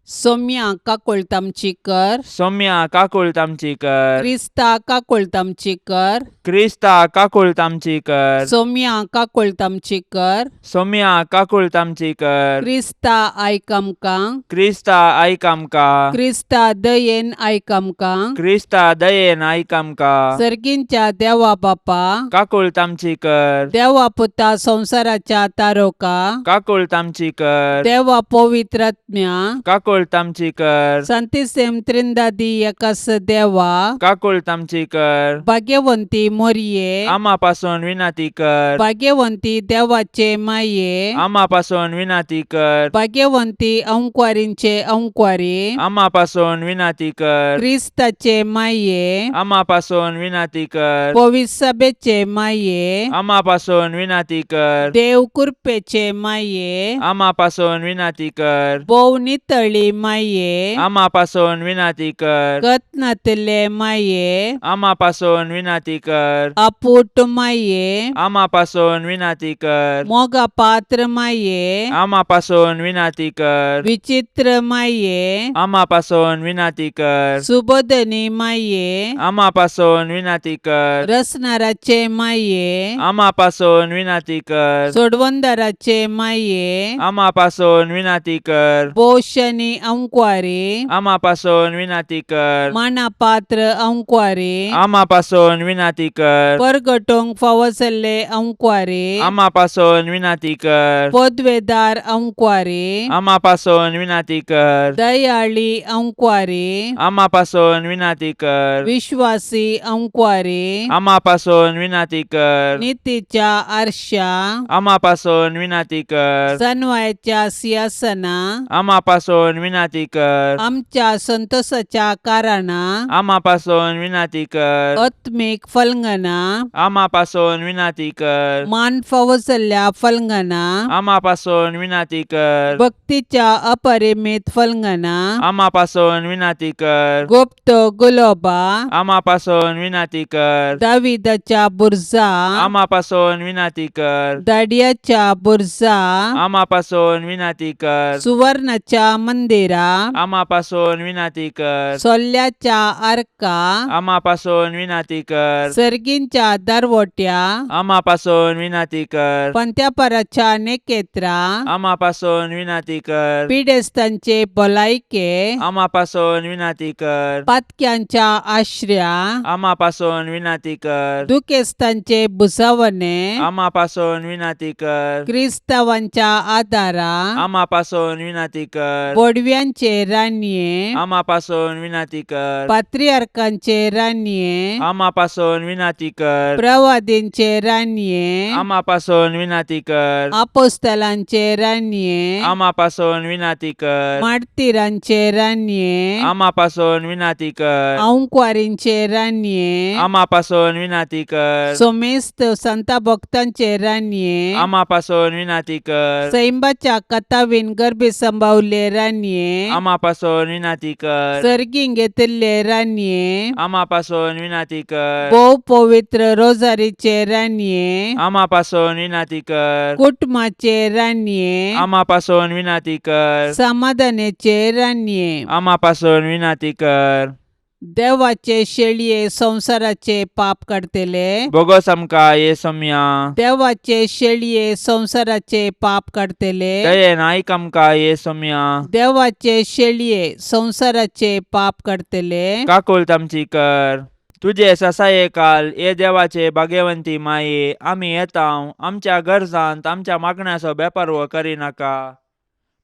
Speaker 2: सोम्या काकुळट आमची कर.
Speaker 3: सौम्या काकुळट आमची कर.
Speaker 2: क्रिस्ता काकुळट आमची कर.
Speaker 3: क्रिस्ता काकुळट आमची कर.
Speaker 2: सोम्या काकुळट आमची कर.
Speaker 3: सौम्या काकुळट आमची कर.
Speaker 2: क्रिस्ता आयक आमकां.
Speaker 3: क्रिस्ता आयक आमकां.
Speaker 2: क्रिस्ता दयेन आयक आमकां.
Speaker 3: क्रिस्ता दयेन आयक आमकां.
Speaker 2: सर्गींच्या देवा बापा,
Speaker 3: काकुळट आमची कर.
Speaker 2: देवा पुता संवसाराच्या तारोका,
Speaker 3: काकुळट आमची कर.
Speaker 2: देवा पवित्रात्म्या,
Speaker 3: काकुळट आमची कर.
Speaker 2: संतिसेम त्रिंदादी एकास देवा,
Speaker 3: काकुळट आमची कर.
Speaker 2: भाग्यवंती मोरये,
Speaker 3: आमा पासून विनंती कर.
Speaker 2: भाग्यवंती देवाचे माये,
Speaker 3: आमा पासून विनंती कर.
Speaker 2: भाग्यवंती अंकवारींचे अंकवारी,
Speaker 3: आमा पासून विनंती कर.
Speaker 2: क्रिस्ताचे माये,
Speaker 3: आमा पासून विनंती कर.
Speaker 2: पविसभेचे माये,
Speaker 3: आमा पासून विनंती कर.
Speaker 2: देव कृपेचे माये,
Speaker 3: आमा पासून विनंती कर.
Speaker 2: भोव नितळी माये,
Speaker 3: आमा पासून विनंती कर.
Speaker 2: कत्नातले माये,
Speaker 3: आमा पासून विनंती कर.
Speaker 2: अपूट माये,
Speaker 3: आमा पासून विनंती कर.
Speaker 2: मोगा पात्र माये,
Speaker 3: आमा पासून विनंती कर.
Speaker 2: विचित्र माये,
Speaker 3: आमा पासून विनंती कर.
Speaker 2: सुबोधनी माये,
Speaker 3: आमा पासून विनंती कर.
Speaker 2: रसनाराचे माये,
Speaker 3: आमा पासून विनंती कर.
Speaker 2: सोडवंदाराचे माये,
Speaker 3: आमा पासून विनंती कर.
Speaker 2: पोशनी अंकवारी,
Speaker 3: आमा पासून विनंती कर.
Speaker 2: मानापात्र अंकवारी,
Speaker 3: आमा पासून विनंती कर.
Speaker 2: परगटोंक फावो जाल्ले अंकवारी,
Speaker 3: आमा पासून विनंती कर.
Speaker 2: पदवेदार अंकवारी,
Speaker 3: आमा पासून विनंती कर.
Speaker 2: दयाळी अंकवारी,
Speaker 3: आमा पासून विनंती कर.
Speaker 2: विश्वासी अंकवारी,
Speaker 3: आमा पासून विनंती कर.
Speaker 2: नितीच्या आरशा,
Speaker 3: आमा पासून विनंती कर.
Speaker 2: सनवायाच्या सिंहासना,
Speaker 3: आमा पासून विनंती कर.
Speaker 2: आमच्या संतोषाच्या कारणा,
Speaker 3: आमा पासून विनंती कर.
Speaker 2: आत्मीक फलंगना,
Speaker 3: आमा पासून विनंती कर.
Speaker 2: मान फावो जाल्ल्या फलंगना,
Speaker 3: आमा पासून विनंती कर.
Speaker 2: भक्तीच्या अपरिमित फलंगना,
Speaker 3: आमा पासून विनंती कर.
Speaker 2: गुप्त गुलोबा,
Speaker 3: आमा पासून विनंती कर.
Speaker 2: दाविदाच्या बुर्जा,
Speaker 3: आमा पासून विनंती कर.
Speaker 2: दाडियाच्या बुर्जा,
Speaker 3: आमा पासून विनंती कर.
Speaker 2: सुवर्णाच्या मंदिरा,
Speaker 3: आमा पासून विनंती कर.
Speaker 2: सोल्ल्याच्या आर्का,
Speaker 3: आमा पासून विनंती कर.
Speaker 2: सर्गींच्या दरवट्या,
Speaker 3: आमा पासून विनंती कर.
Speaker 2: पंत्यापराच्या नेकेत्रा,
Speaker 3: आमा पासून विनंती कर.
Speaker 2: पिडेस्तांचे भलायके,
Speaker 3: आमा पासून विनंती कर.
Speaker 2: पातक्यांच्या आश्र्या,
Speaker 3: आमा पासून विनंती कर.
Speaker 2: दुखेस्तांचे भुजावणे,
Speaker 3: आमा पासून विनंती कर.
Speaker 2: क्रिस्तावांच्या आदारा,
Speaker 3: आमा पासून विनंती कर.
Speaker 2: बोडव्या बडव्यांचे रानये,
Speaker 3: आमा पासून विनाती कर.
Speaker 2: पात्रियार्कांचे रानये,
Speaker 3: आमा पासून विनाती कर.
Speaker 2: प्रवादींचे रानये,
Speaker 3: आमा पासून विनाती कर.
Speaker 2: आपोस्तलांचे रानये,
Speaker 3: आमा पासून विनाती कर.
Speaker 2: मार्तिरांचे रानये,
Speaker 3: आमा पासून विनाती कर.
Speaker 2: आंकवारींचे रानये,
Speaker 3: आमा पासून विनाती कर.
Speaker 2: सोमेस्त संता भक्तांचे रानये,
Speaker 3: आमा पासून विनाती कर.
Speaker 2: सैंबाच्या कथावीन गर्भी संभावले रानये,
Speaker 3: आमा पासून विनाती कर.
Speaker 2: सर्गीं घेतिल्ले रानये,
Speaker 3: आमा पासून विनाती कर.
Speaker 2: भोव पवित्र रोजारीचे रानये,
Speaker 3: आमा पासून विनाती कर.
Speaker 2: कुटुंबाचे रानये,
Speaker 3: आमा पासून विनाती कर.
Speaker 2: समाधानाचे रानये,
Speaker 3: आमा पासून विनाती कर.
Speaker 2: देवाचे शेळये संवसाराचे पाप काडतले,
Speaker 3: बोगोस आमकां ये सोम्या.
Speaker 2: देवाचे शेळये संवसाराचे पाप काडतले,
Speaker 3: दयेन आयक आमकां ये सोम्या.
Speaker 2: देवाचे शेळये संवसाराचे पाप काडतले,
Speaker 3: काकुळट आमची कर. तुजे ससाये काल ये देवाचे भाग्यवंती माये, आमी येता आमच्या गरजांत आमच्या मागण्याचो बेपारवो करिनाका,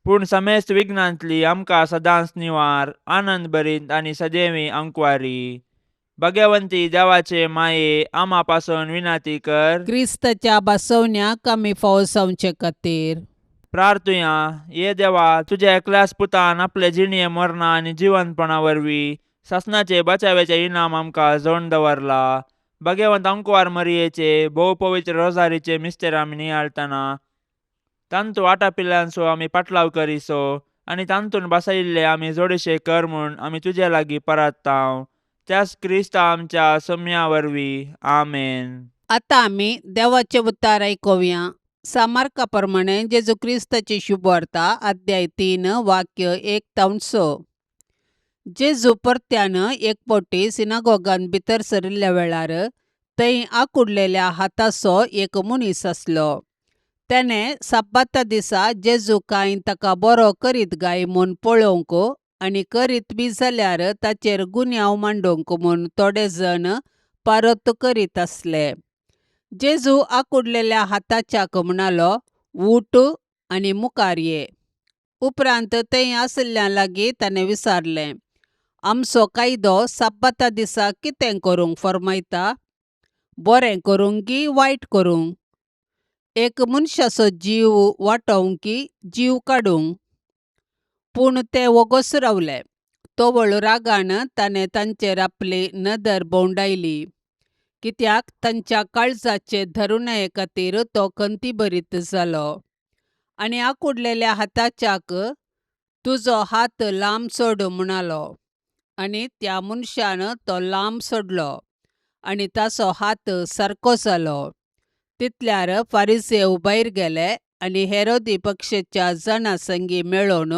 Speaker 3: पूण समेस्त विघ्नांतली आमकां सदांच निवार, आनंद भरीत आनी सदैवी अंकवारी. भाग्यवंती देवाचे माये, आमा पासून विनाती कर.
Speaker 2: क्रिस्ताच्या बसवण्याक आमी फावो जावचे खातीर.
Speaker 3: प्रार्थुया. ये देवा, तुज्या एकल्याच पुतान आपले जिणये मरणा आनी जिवंतपणा वरवीं सासणाचे बचाव्याचे इनाम आमकां जोडून दवरला. भाग्यवंत अंकवार मरियेचे भोव पवित्र रोजारीचे मिस्तेर आमी नियाळटना तांतू आटापिल्ल्यांचो आमी पाटलाव करिसो आनी तांतून बसयिल्ले आमी जोडीशे कर म्हूण आमी तुजे लागीं परात्तांव, त्याच क्रिस्ता आमच्या सम्या वरवीं. आमेन.
Speaker 2: आतां आमी देवाचें उतार आयकुया. सामार्का प्रमाणे जेजू क्रिस्ताची शुभवार्ता, अध्याय 3, वाक्य 1 तावन 6. जेजू परत्यान एक फावटी सिनागोगान भितर सरिल्ल्या वेळार थंय आकुडलेल्या हाताचो एक मनीस आसलो. तेणें सब्बाता दिसा जेजू कांय ताका बरो करीत काय म्हूण पळोवंक आनी करीत बी जाल्यार ताचेर गुन्यांव मांडूंक म्हूण थोडे जण पारत करीत आसले. जेजू आकुडलेल्या हाताच्याक म्हणालो, उठ आनी मुखार ये. उपरांत थंय आशिल्ल्यां लागीं ताणें विचारलें, आमचो कायदो सब्बाता दिसा कितें करूंक फर्मायता, बरें करूंक की वायट करूंक, एक मनशाचो जीव वाटोवंक की जीव काडूंक? पूण ते वोगोच रावले. तवळ रागान ताणें तांचेर आपली नदर भोंवडायली, कित्याक तांच्या काळजाचे धरुणाये खातीर तो खंती भरीत जालो. आनी आकुडलेल्या हाताच्याक, तुजो हात लांब सोड म्हणालो. आनी त्या मनशान तो लांब सोडलो आनी ताचो हात सारको जालो. तितल्यार फारिसेव भायर गेले आनी हेरोदी पक्षाच्या जाणां संगी मेळोवन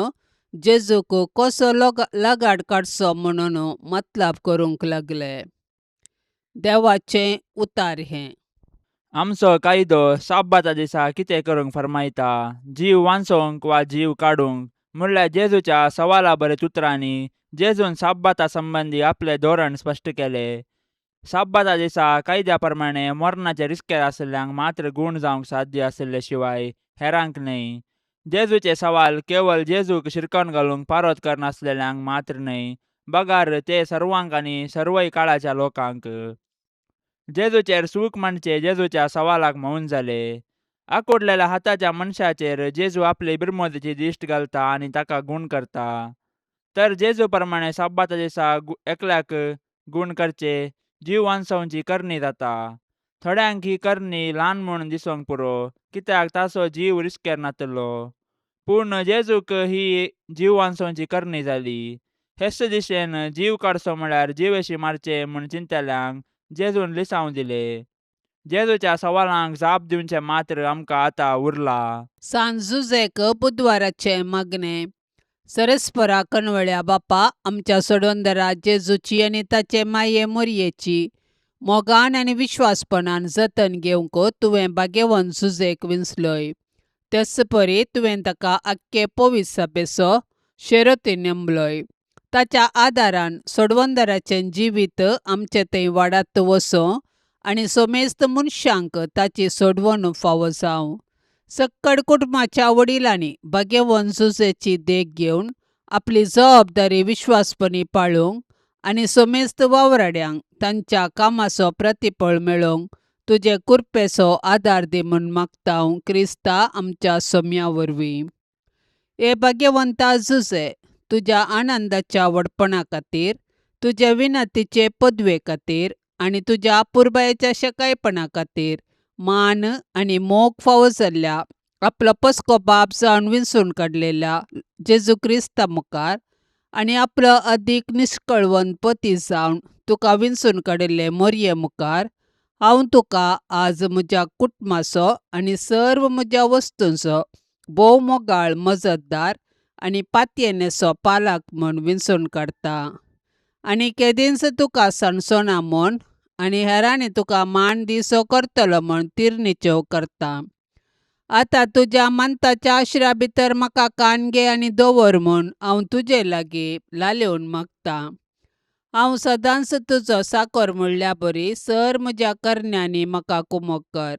Speaker 2: जेजूक कसो लगाड काडचो म्हणून मतलब करूंक लागले. देवाचें उतार हें.
Speaker 3: आमचो कायदो साब्बाता दिसा कितें करूंक फर्मायता, जीव वांचोवंक वा जीव काडूंक? म्हणल्यार जेजूच्या सवाला बरेच उतरांनी जेजून साब्बाता संबंदी आपलें धोरण स्पश्ट केलें. साब्बाता दिसा कायद्या प्रमाणे मरणाचे रिस्केर आशिल्ल्यांक मात्र गूण जावंक साध्य आशिल्ले शिवाय हेरांक न्हय. जेजूचे सवाल केवळ जेजूक शिरकावन घालूंक पारोत करनासलेल्यांक मात्र न्हय, बगार ते सर्वांक आनी सर्वय काळाच्या लोकांक. जेजूचेर सूख मांडचे जेजूच्या सवालाक मौन जाले. आकुडलेल्या हाताच्या मनशाचेर जेजू आपले बिरमोदेची दिश्ट घालता आनी ताका गूण करता. तर जेजू प्रमाणे साब्बाता दिसा एकल्याक गूण करचे जीव वांचोवची करणी जाता. थोड्यांक ही करणी ल्हान म्हूण दिसोंक पुरो, कित्याक ताचो जीव रिस्केर नातलो. पूण जेजूक ही जीव वांचोवची करणी जाली. हेच दिशेन जीव काडचो म्हळ्यार जिवेशी मारचे म्हूण चिंतल्यांक जेजून लिसांव दिले. जेजूच्या सवालांक जाप दिवचें मात्र आमकां आतां उरला.
Speaker 2: सांत जुजेक बुधवाराचें मागणें. सरस्परा कणवळ्या बापा, आमच्या सोडवंदरा जेजूची आनी ताचे माये मोरयेची मोगान आनी विश्वासपणान जतन घेवंक तुवें भाग्यवंत जुजेक विंचलोय. तेच परी तुवें ताका आख्खे पवित्र सभेचो शेरोती नेमलोय. ताच्या आदारान सोडवंदराचें जिवीत आमचे थंय वाडात वचों आनी सोमेस्त मनशांक ताची सोडवण फावो जावं. सक्कड कुटुंबाच्या वडिलांनी भाग्यवंत जुजेची देख घेवन आपली जबाबदारी विश्वासपणी पाळूंक आनी समेस्त वावराड्यांक तांच्या कामाचो प्रतिफळ मेळोवंक तुजे कृपेचो आदार दी म्हूण मागता हांव क्रिस्ता आमच्या सोम्या वरवीं. हे भाग्यवंता जुजे, तुज्या आनंदाच्या व्हडपणा खातीर, तुज्या विनंतीचे पदवे खातीर आनी तुज्या अपुरबायेच्या शेकायपणा खातीर मान आनी मोग फावो जाल्ल्या आपलो पसको बाप जावन विंचून काडलेल्या जेजू क्रिस्ता मुखार आनी आपलो अदीक निश्कळवंत पती जावन तुका विंचून काडिल्ले मोरये मुखार हांव तुका आज म्हज्या कुटुंबाचो आनी सर्व म्हज्या वस्तूंचो भोव मोगाळ मजतदार आनी पातयेनेचो पालक म्हूण विंचून काडटा आनी केदींच तुका सणसोना म्हूण आनी हेरांनी तुका मान दिसो करतलो म्हूण तिरनिचेव करता. आतां तुज्या मानताच्या आश्र्या भितर म्हाका कान घे आनी दवर म्हूण हांव तुजे लागीं लालेवन मागतां. हांव सदांच तुजो साकर म्हणल्या बरी सर म्हज्या करण्यांनी म्हाका कुमक कर.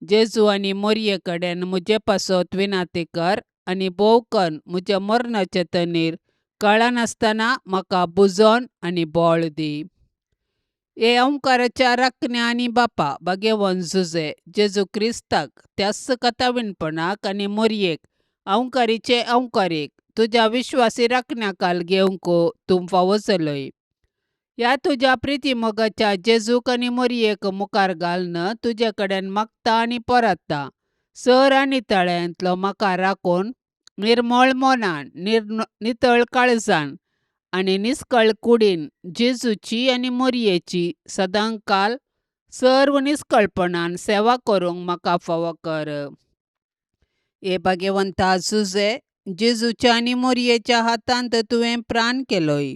Speaker 2: जेजू आनी मोरये कडेन म्हजे पासत विनाती कर आनी भोव कन्न म्हज्या मरणाचे तनीर कळनासतना म्हाका बुजोन आनी बळ दी. हे ओंकाराच्या राखण्या आनी बापा भाग्यवंत जुजे जेजू क्रिस्ताक त्याच कथावीणपणाक आनी मोरयेक ओंकारीचे ओंकारीक तुज्या विश्वासी राखण्याकाल घेवंक तूं फावो जालोय. ह्या तुज्या प्रिती मोगाच्या जेजूक आनी मोरयेक मुखार घालून तुजे कडेन मागता आनी परतता सर आनी तळ्यांतलो म्हाका राखून निर्मळ मनान नितळ काळजान आनी निस्कळ कुडीन जेजूची आनी मोरयेची सदांकाल सर्व निस्कळपणान सेवा करूंक म्हाका फावो कर. हे भाग्यवंता जुजे, जेजूच्या आनी मोरयेच्या हातांत तुवें प्राण केलोय.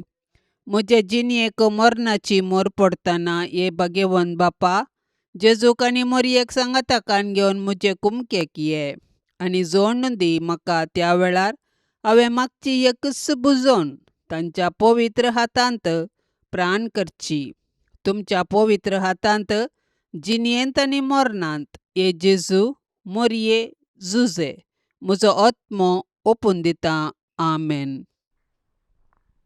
Speaker 2: म्हजे जिणेक मरणाची मोर पडटना हे भाग्यवंत बापा जेजूक आनी मोरयेक सांगाता कान घेवन म्हजे कुमकेक ये आनी जोडून दी म्हाका त्या वेळार हांवें मागची एकच बुजोवन तांच्या पवित्र हातांत प्राण करची. तुमच्या पवित्र हातांत जिणेंत आनी मरणांत हे जेजू मोरये जुजे म्हजो आत्मो ओपून दिता. आमेन.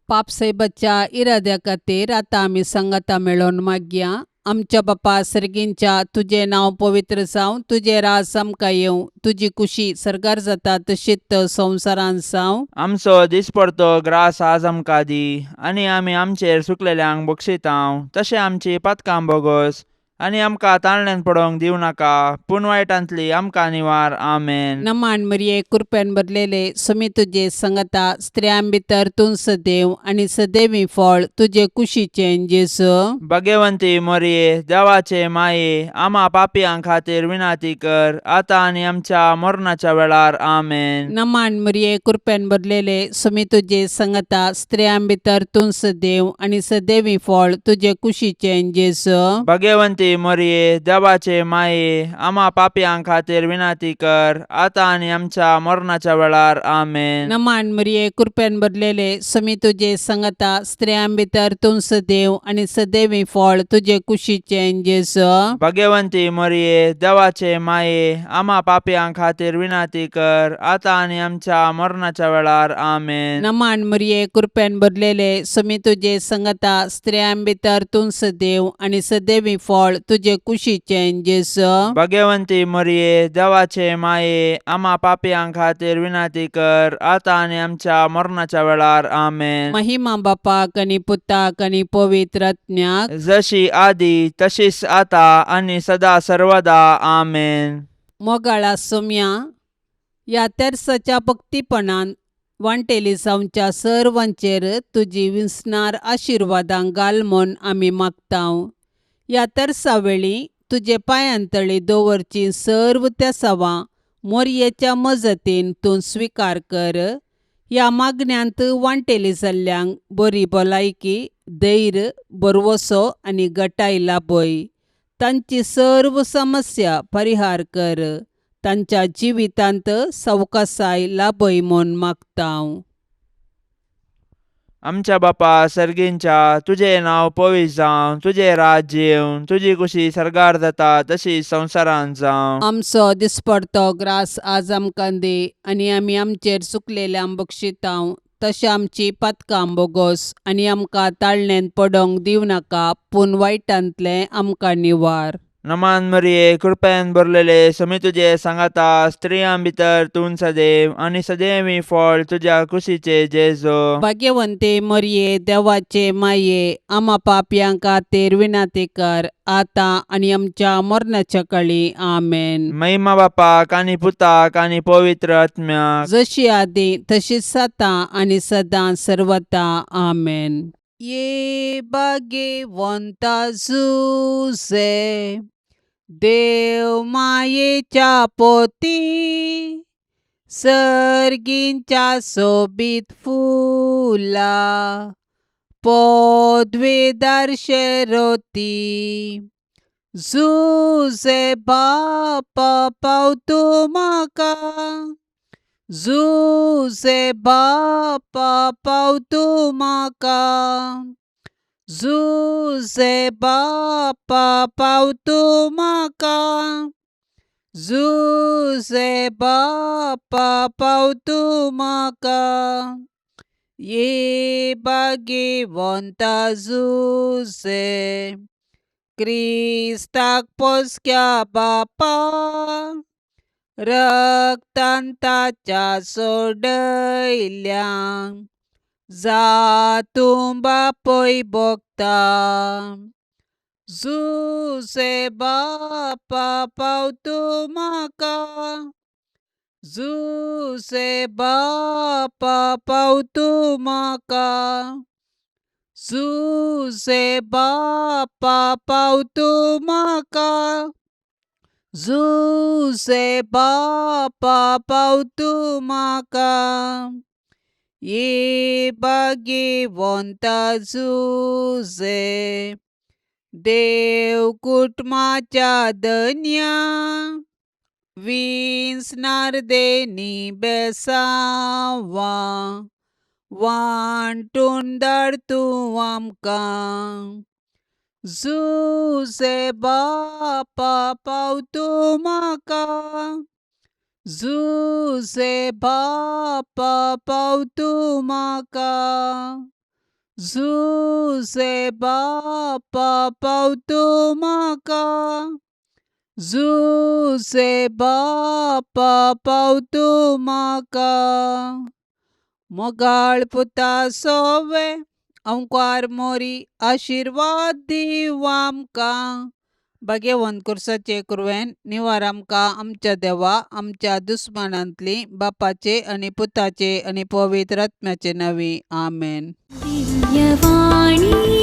Speaker 2: पापसायबाच्या इराद्या खातीर आतां आमी सांगाता मेळोवन मागया. आमच्या बापा सर्गींच्या, तुजें नांव पवित्र जावं, तुजें राज आमकां येवं, तुजी कुशी सर्गार जाता तशीच संवसारांत जावं.
Speaker 3: आमचो दिसपडतो ग्रास आज आमकां दी आनी आमी आमचेर सुकलेल्यांक बक्षितांव तशें आमची पातकां बोगोस आनी आमकां ताळण्यान पडोवंक दिवं नाका पूण वायटांतली आमकां निवार. आमेन.
Speaker 2: नमान मरिये, कृपेन भरलेले, सुमी तुजे संगता, स्त्रियां भितर तूं सदैव आनी सदैवी फळ तुजे कुशीचें जेजू.
Speaker 3: भाग्यवंती मोरये, देवाचे माये, आमा पापयां खातीर विनाती कर आतां आनी आमच्या मरणाच्या वेळार. आमेन.
Speaker 2: नमान मरिये, कृपेन भरलेले, सुमी तुजे संगता, स्त्रियां भितर तूं सदैव आनी सदैवी फळ तुजे कुशीचें जेजू.
Speaker 3: भाग्यवंती मोरये, देवाचे माये, आमा पापयां खातीर विनाती कर आतां आनी आमच्या मरणाच्या वेळार. आमेन.
Speaker 2: नमान मरिये, कृपेन भरलेले, सुमी तुजे संगता, स्त्रियां भितर तूं सदैव आनी सदैवी फळ तुजे कुशीचें जेजू.
Speaker 3: भाग्यवंती मोरये, देवाचे माये, आमा पापयां खातीर विनाती कर आतां आनी आमच्या मरणाच्या वेळार. आमेन.
Speaker 2: नमान मरिये, कृपेन भरलेले, सुमी तुजे संगता, स्त्रियां भितर तूं सदैव आनी सदैवी फळ तुजे कुशीचें जेजू.
Speaker 3: भाग्यवंती मोरये, देवाचे माये, आमा पापयां खातीर विनाती कर आतां आनी आमच्या मरणाच्या वेळार. आमेन.
Speaker 2: महिमा बापाक आनी पुताक आनी पवित्र आत्म्याक,
Speaker 3: जशी आदी तशीच आता आनी सदा सर्वदा. आमेन.
Speaker 2: मोगाळा सोम्या, ह्या तेर्साच्या भक्तीपणान वांटेली जावच्या सर्वांचेर तुजी विसणार आशिर्वादां घाल म्हूण आमी मागतांव. ह्या तेर्सा वेळी तुजे पांयांतळी दवरची सर्व तेसावां मोरयेच्या मजतीन तूं स्विकार कर. ह्या मागण्यांत वांटेली जाल्ल्यांक बरी भलायकी, धैर्य, भरवसो आनी गटाय लाभय. तांची सर्व समस्या परिहार कर. तांच्या जिवितांत सवकासाय लाभय म्हूण मागतांव.
Speaker 3: आमच्या बापा सर्गींच्या, तुजें नांव पवित्र जावं, तुजें राज्य येवं, तुजी कुशी सर्गार जाता तशी संवसारांत जावं.
Speaker 2: आमचो दिसपडतो ग्रास आज आमकां दी आनी आमी आमचेर चुकलेल्यांक बक्षितांव तशें आमची पातकां बोगोस आनी आमकां ताळणेंत पडोंक दिवं नाका पूण वायटांतलें आमकां निवार.
Speaker 3: नमान मरिये, कृपेन भरलेले, समी तुजे सांगाता, स्त्रियां भितर तूं सदैव आनी सदैवी फळ तुज्या कुशीचे जेजो.
Speaker 2: भाग्यवंते मरये, देवाचे माये, आमा पापयां खातीर विनाती कर आतां आनी आमच्या मरणाच्या काळी. आमेन.
Speaker 3: महिमा बापाक आनी पुताक आनी पवित्र आत्म्याक.
Speaker 2: जशी आदी तशीच आतां आनी सदां सर्वता. आमेन. ये भाग्यवंता जुजे, देव मायेच्या पोती, सर्गींच्या सोबीत फुला पदवेदार शेरोती. जुजे बापा पावतू म्हाका, जुजे बापा पावतू म्हाका, जुजे बापा पावतू म्हाका, जुजे बापा पावतू म्हाका. ये भाग्यवंता जुजे, क्रिस्ताक पोसक्या बापा, रक्तान ताच्या सोडयल्या, जा तूं बापय भोगता. जुजे बापा पावतू म्हाका, जुजे बापा पावतू म्हाका, जुजे बापा पावतू म्हाका, जुजे बापा पावतू म्हाका. ये भाग्यवंता जुजे, देव कुटुंबाच्या धन्या, विंचणार देनी बेसांवां वांटून धाड तूं आमकां. जुजे बापा पावतू म्हाका, जुजे बापा पावतू म्हाका, जुजे बापा पावतू म्हाका, जुजे बापा पावतू म्हाका. मोगाळ पुता सोवे अंकार मोरी आशिर्वाद दीव आमकां. भाग्यवंत कुर्साचे कुरवेन निवार आमकां आमच्या देवा आमच्या दुस्मानांतली, बापाचे आनी पुताचे आनी पवित्र आत्म्याचे नांवी. आमेन.
Speaker 1: दिव्यवाणी.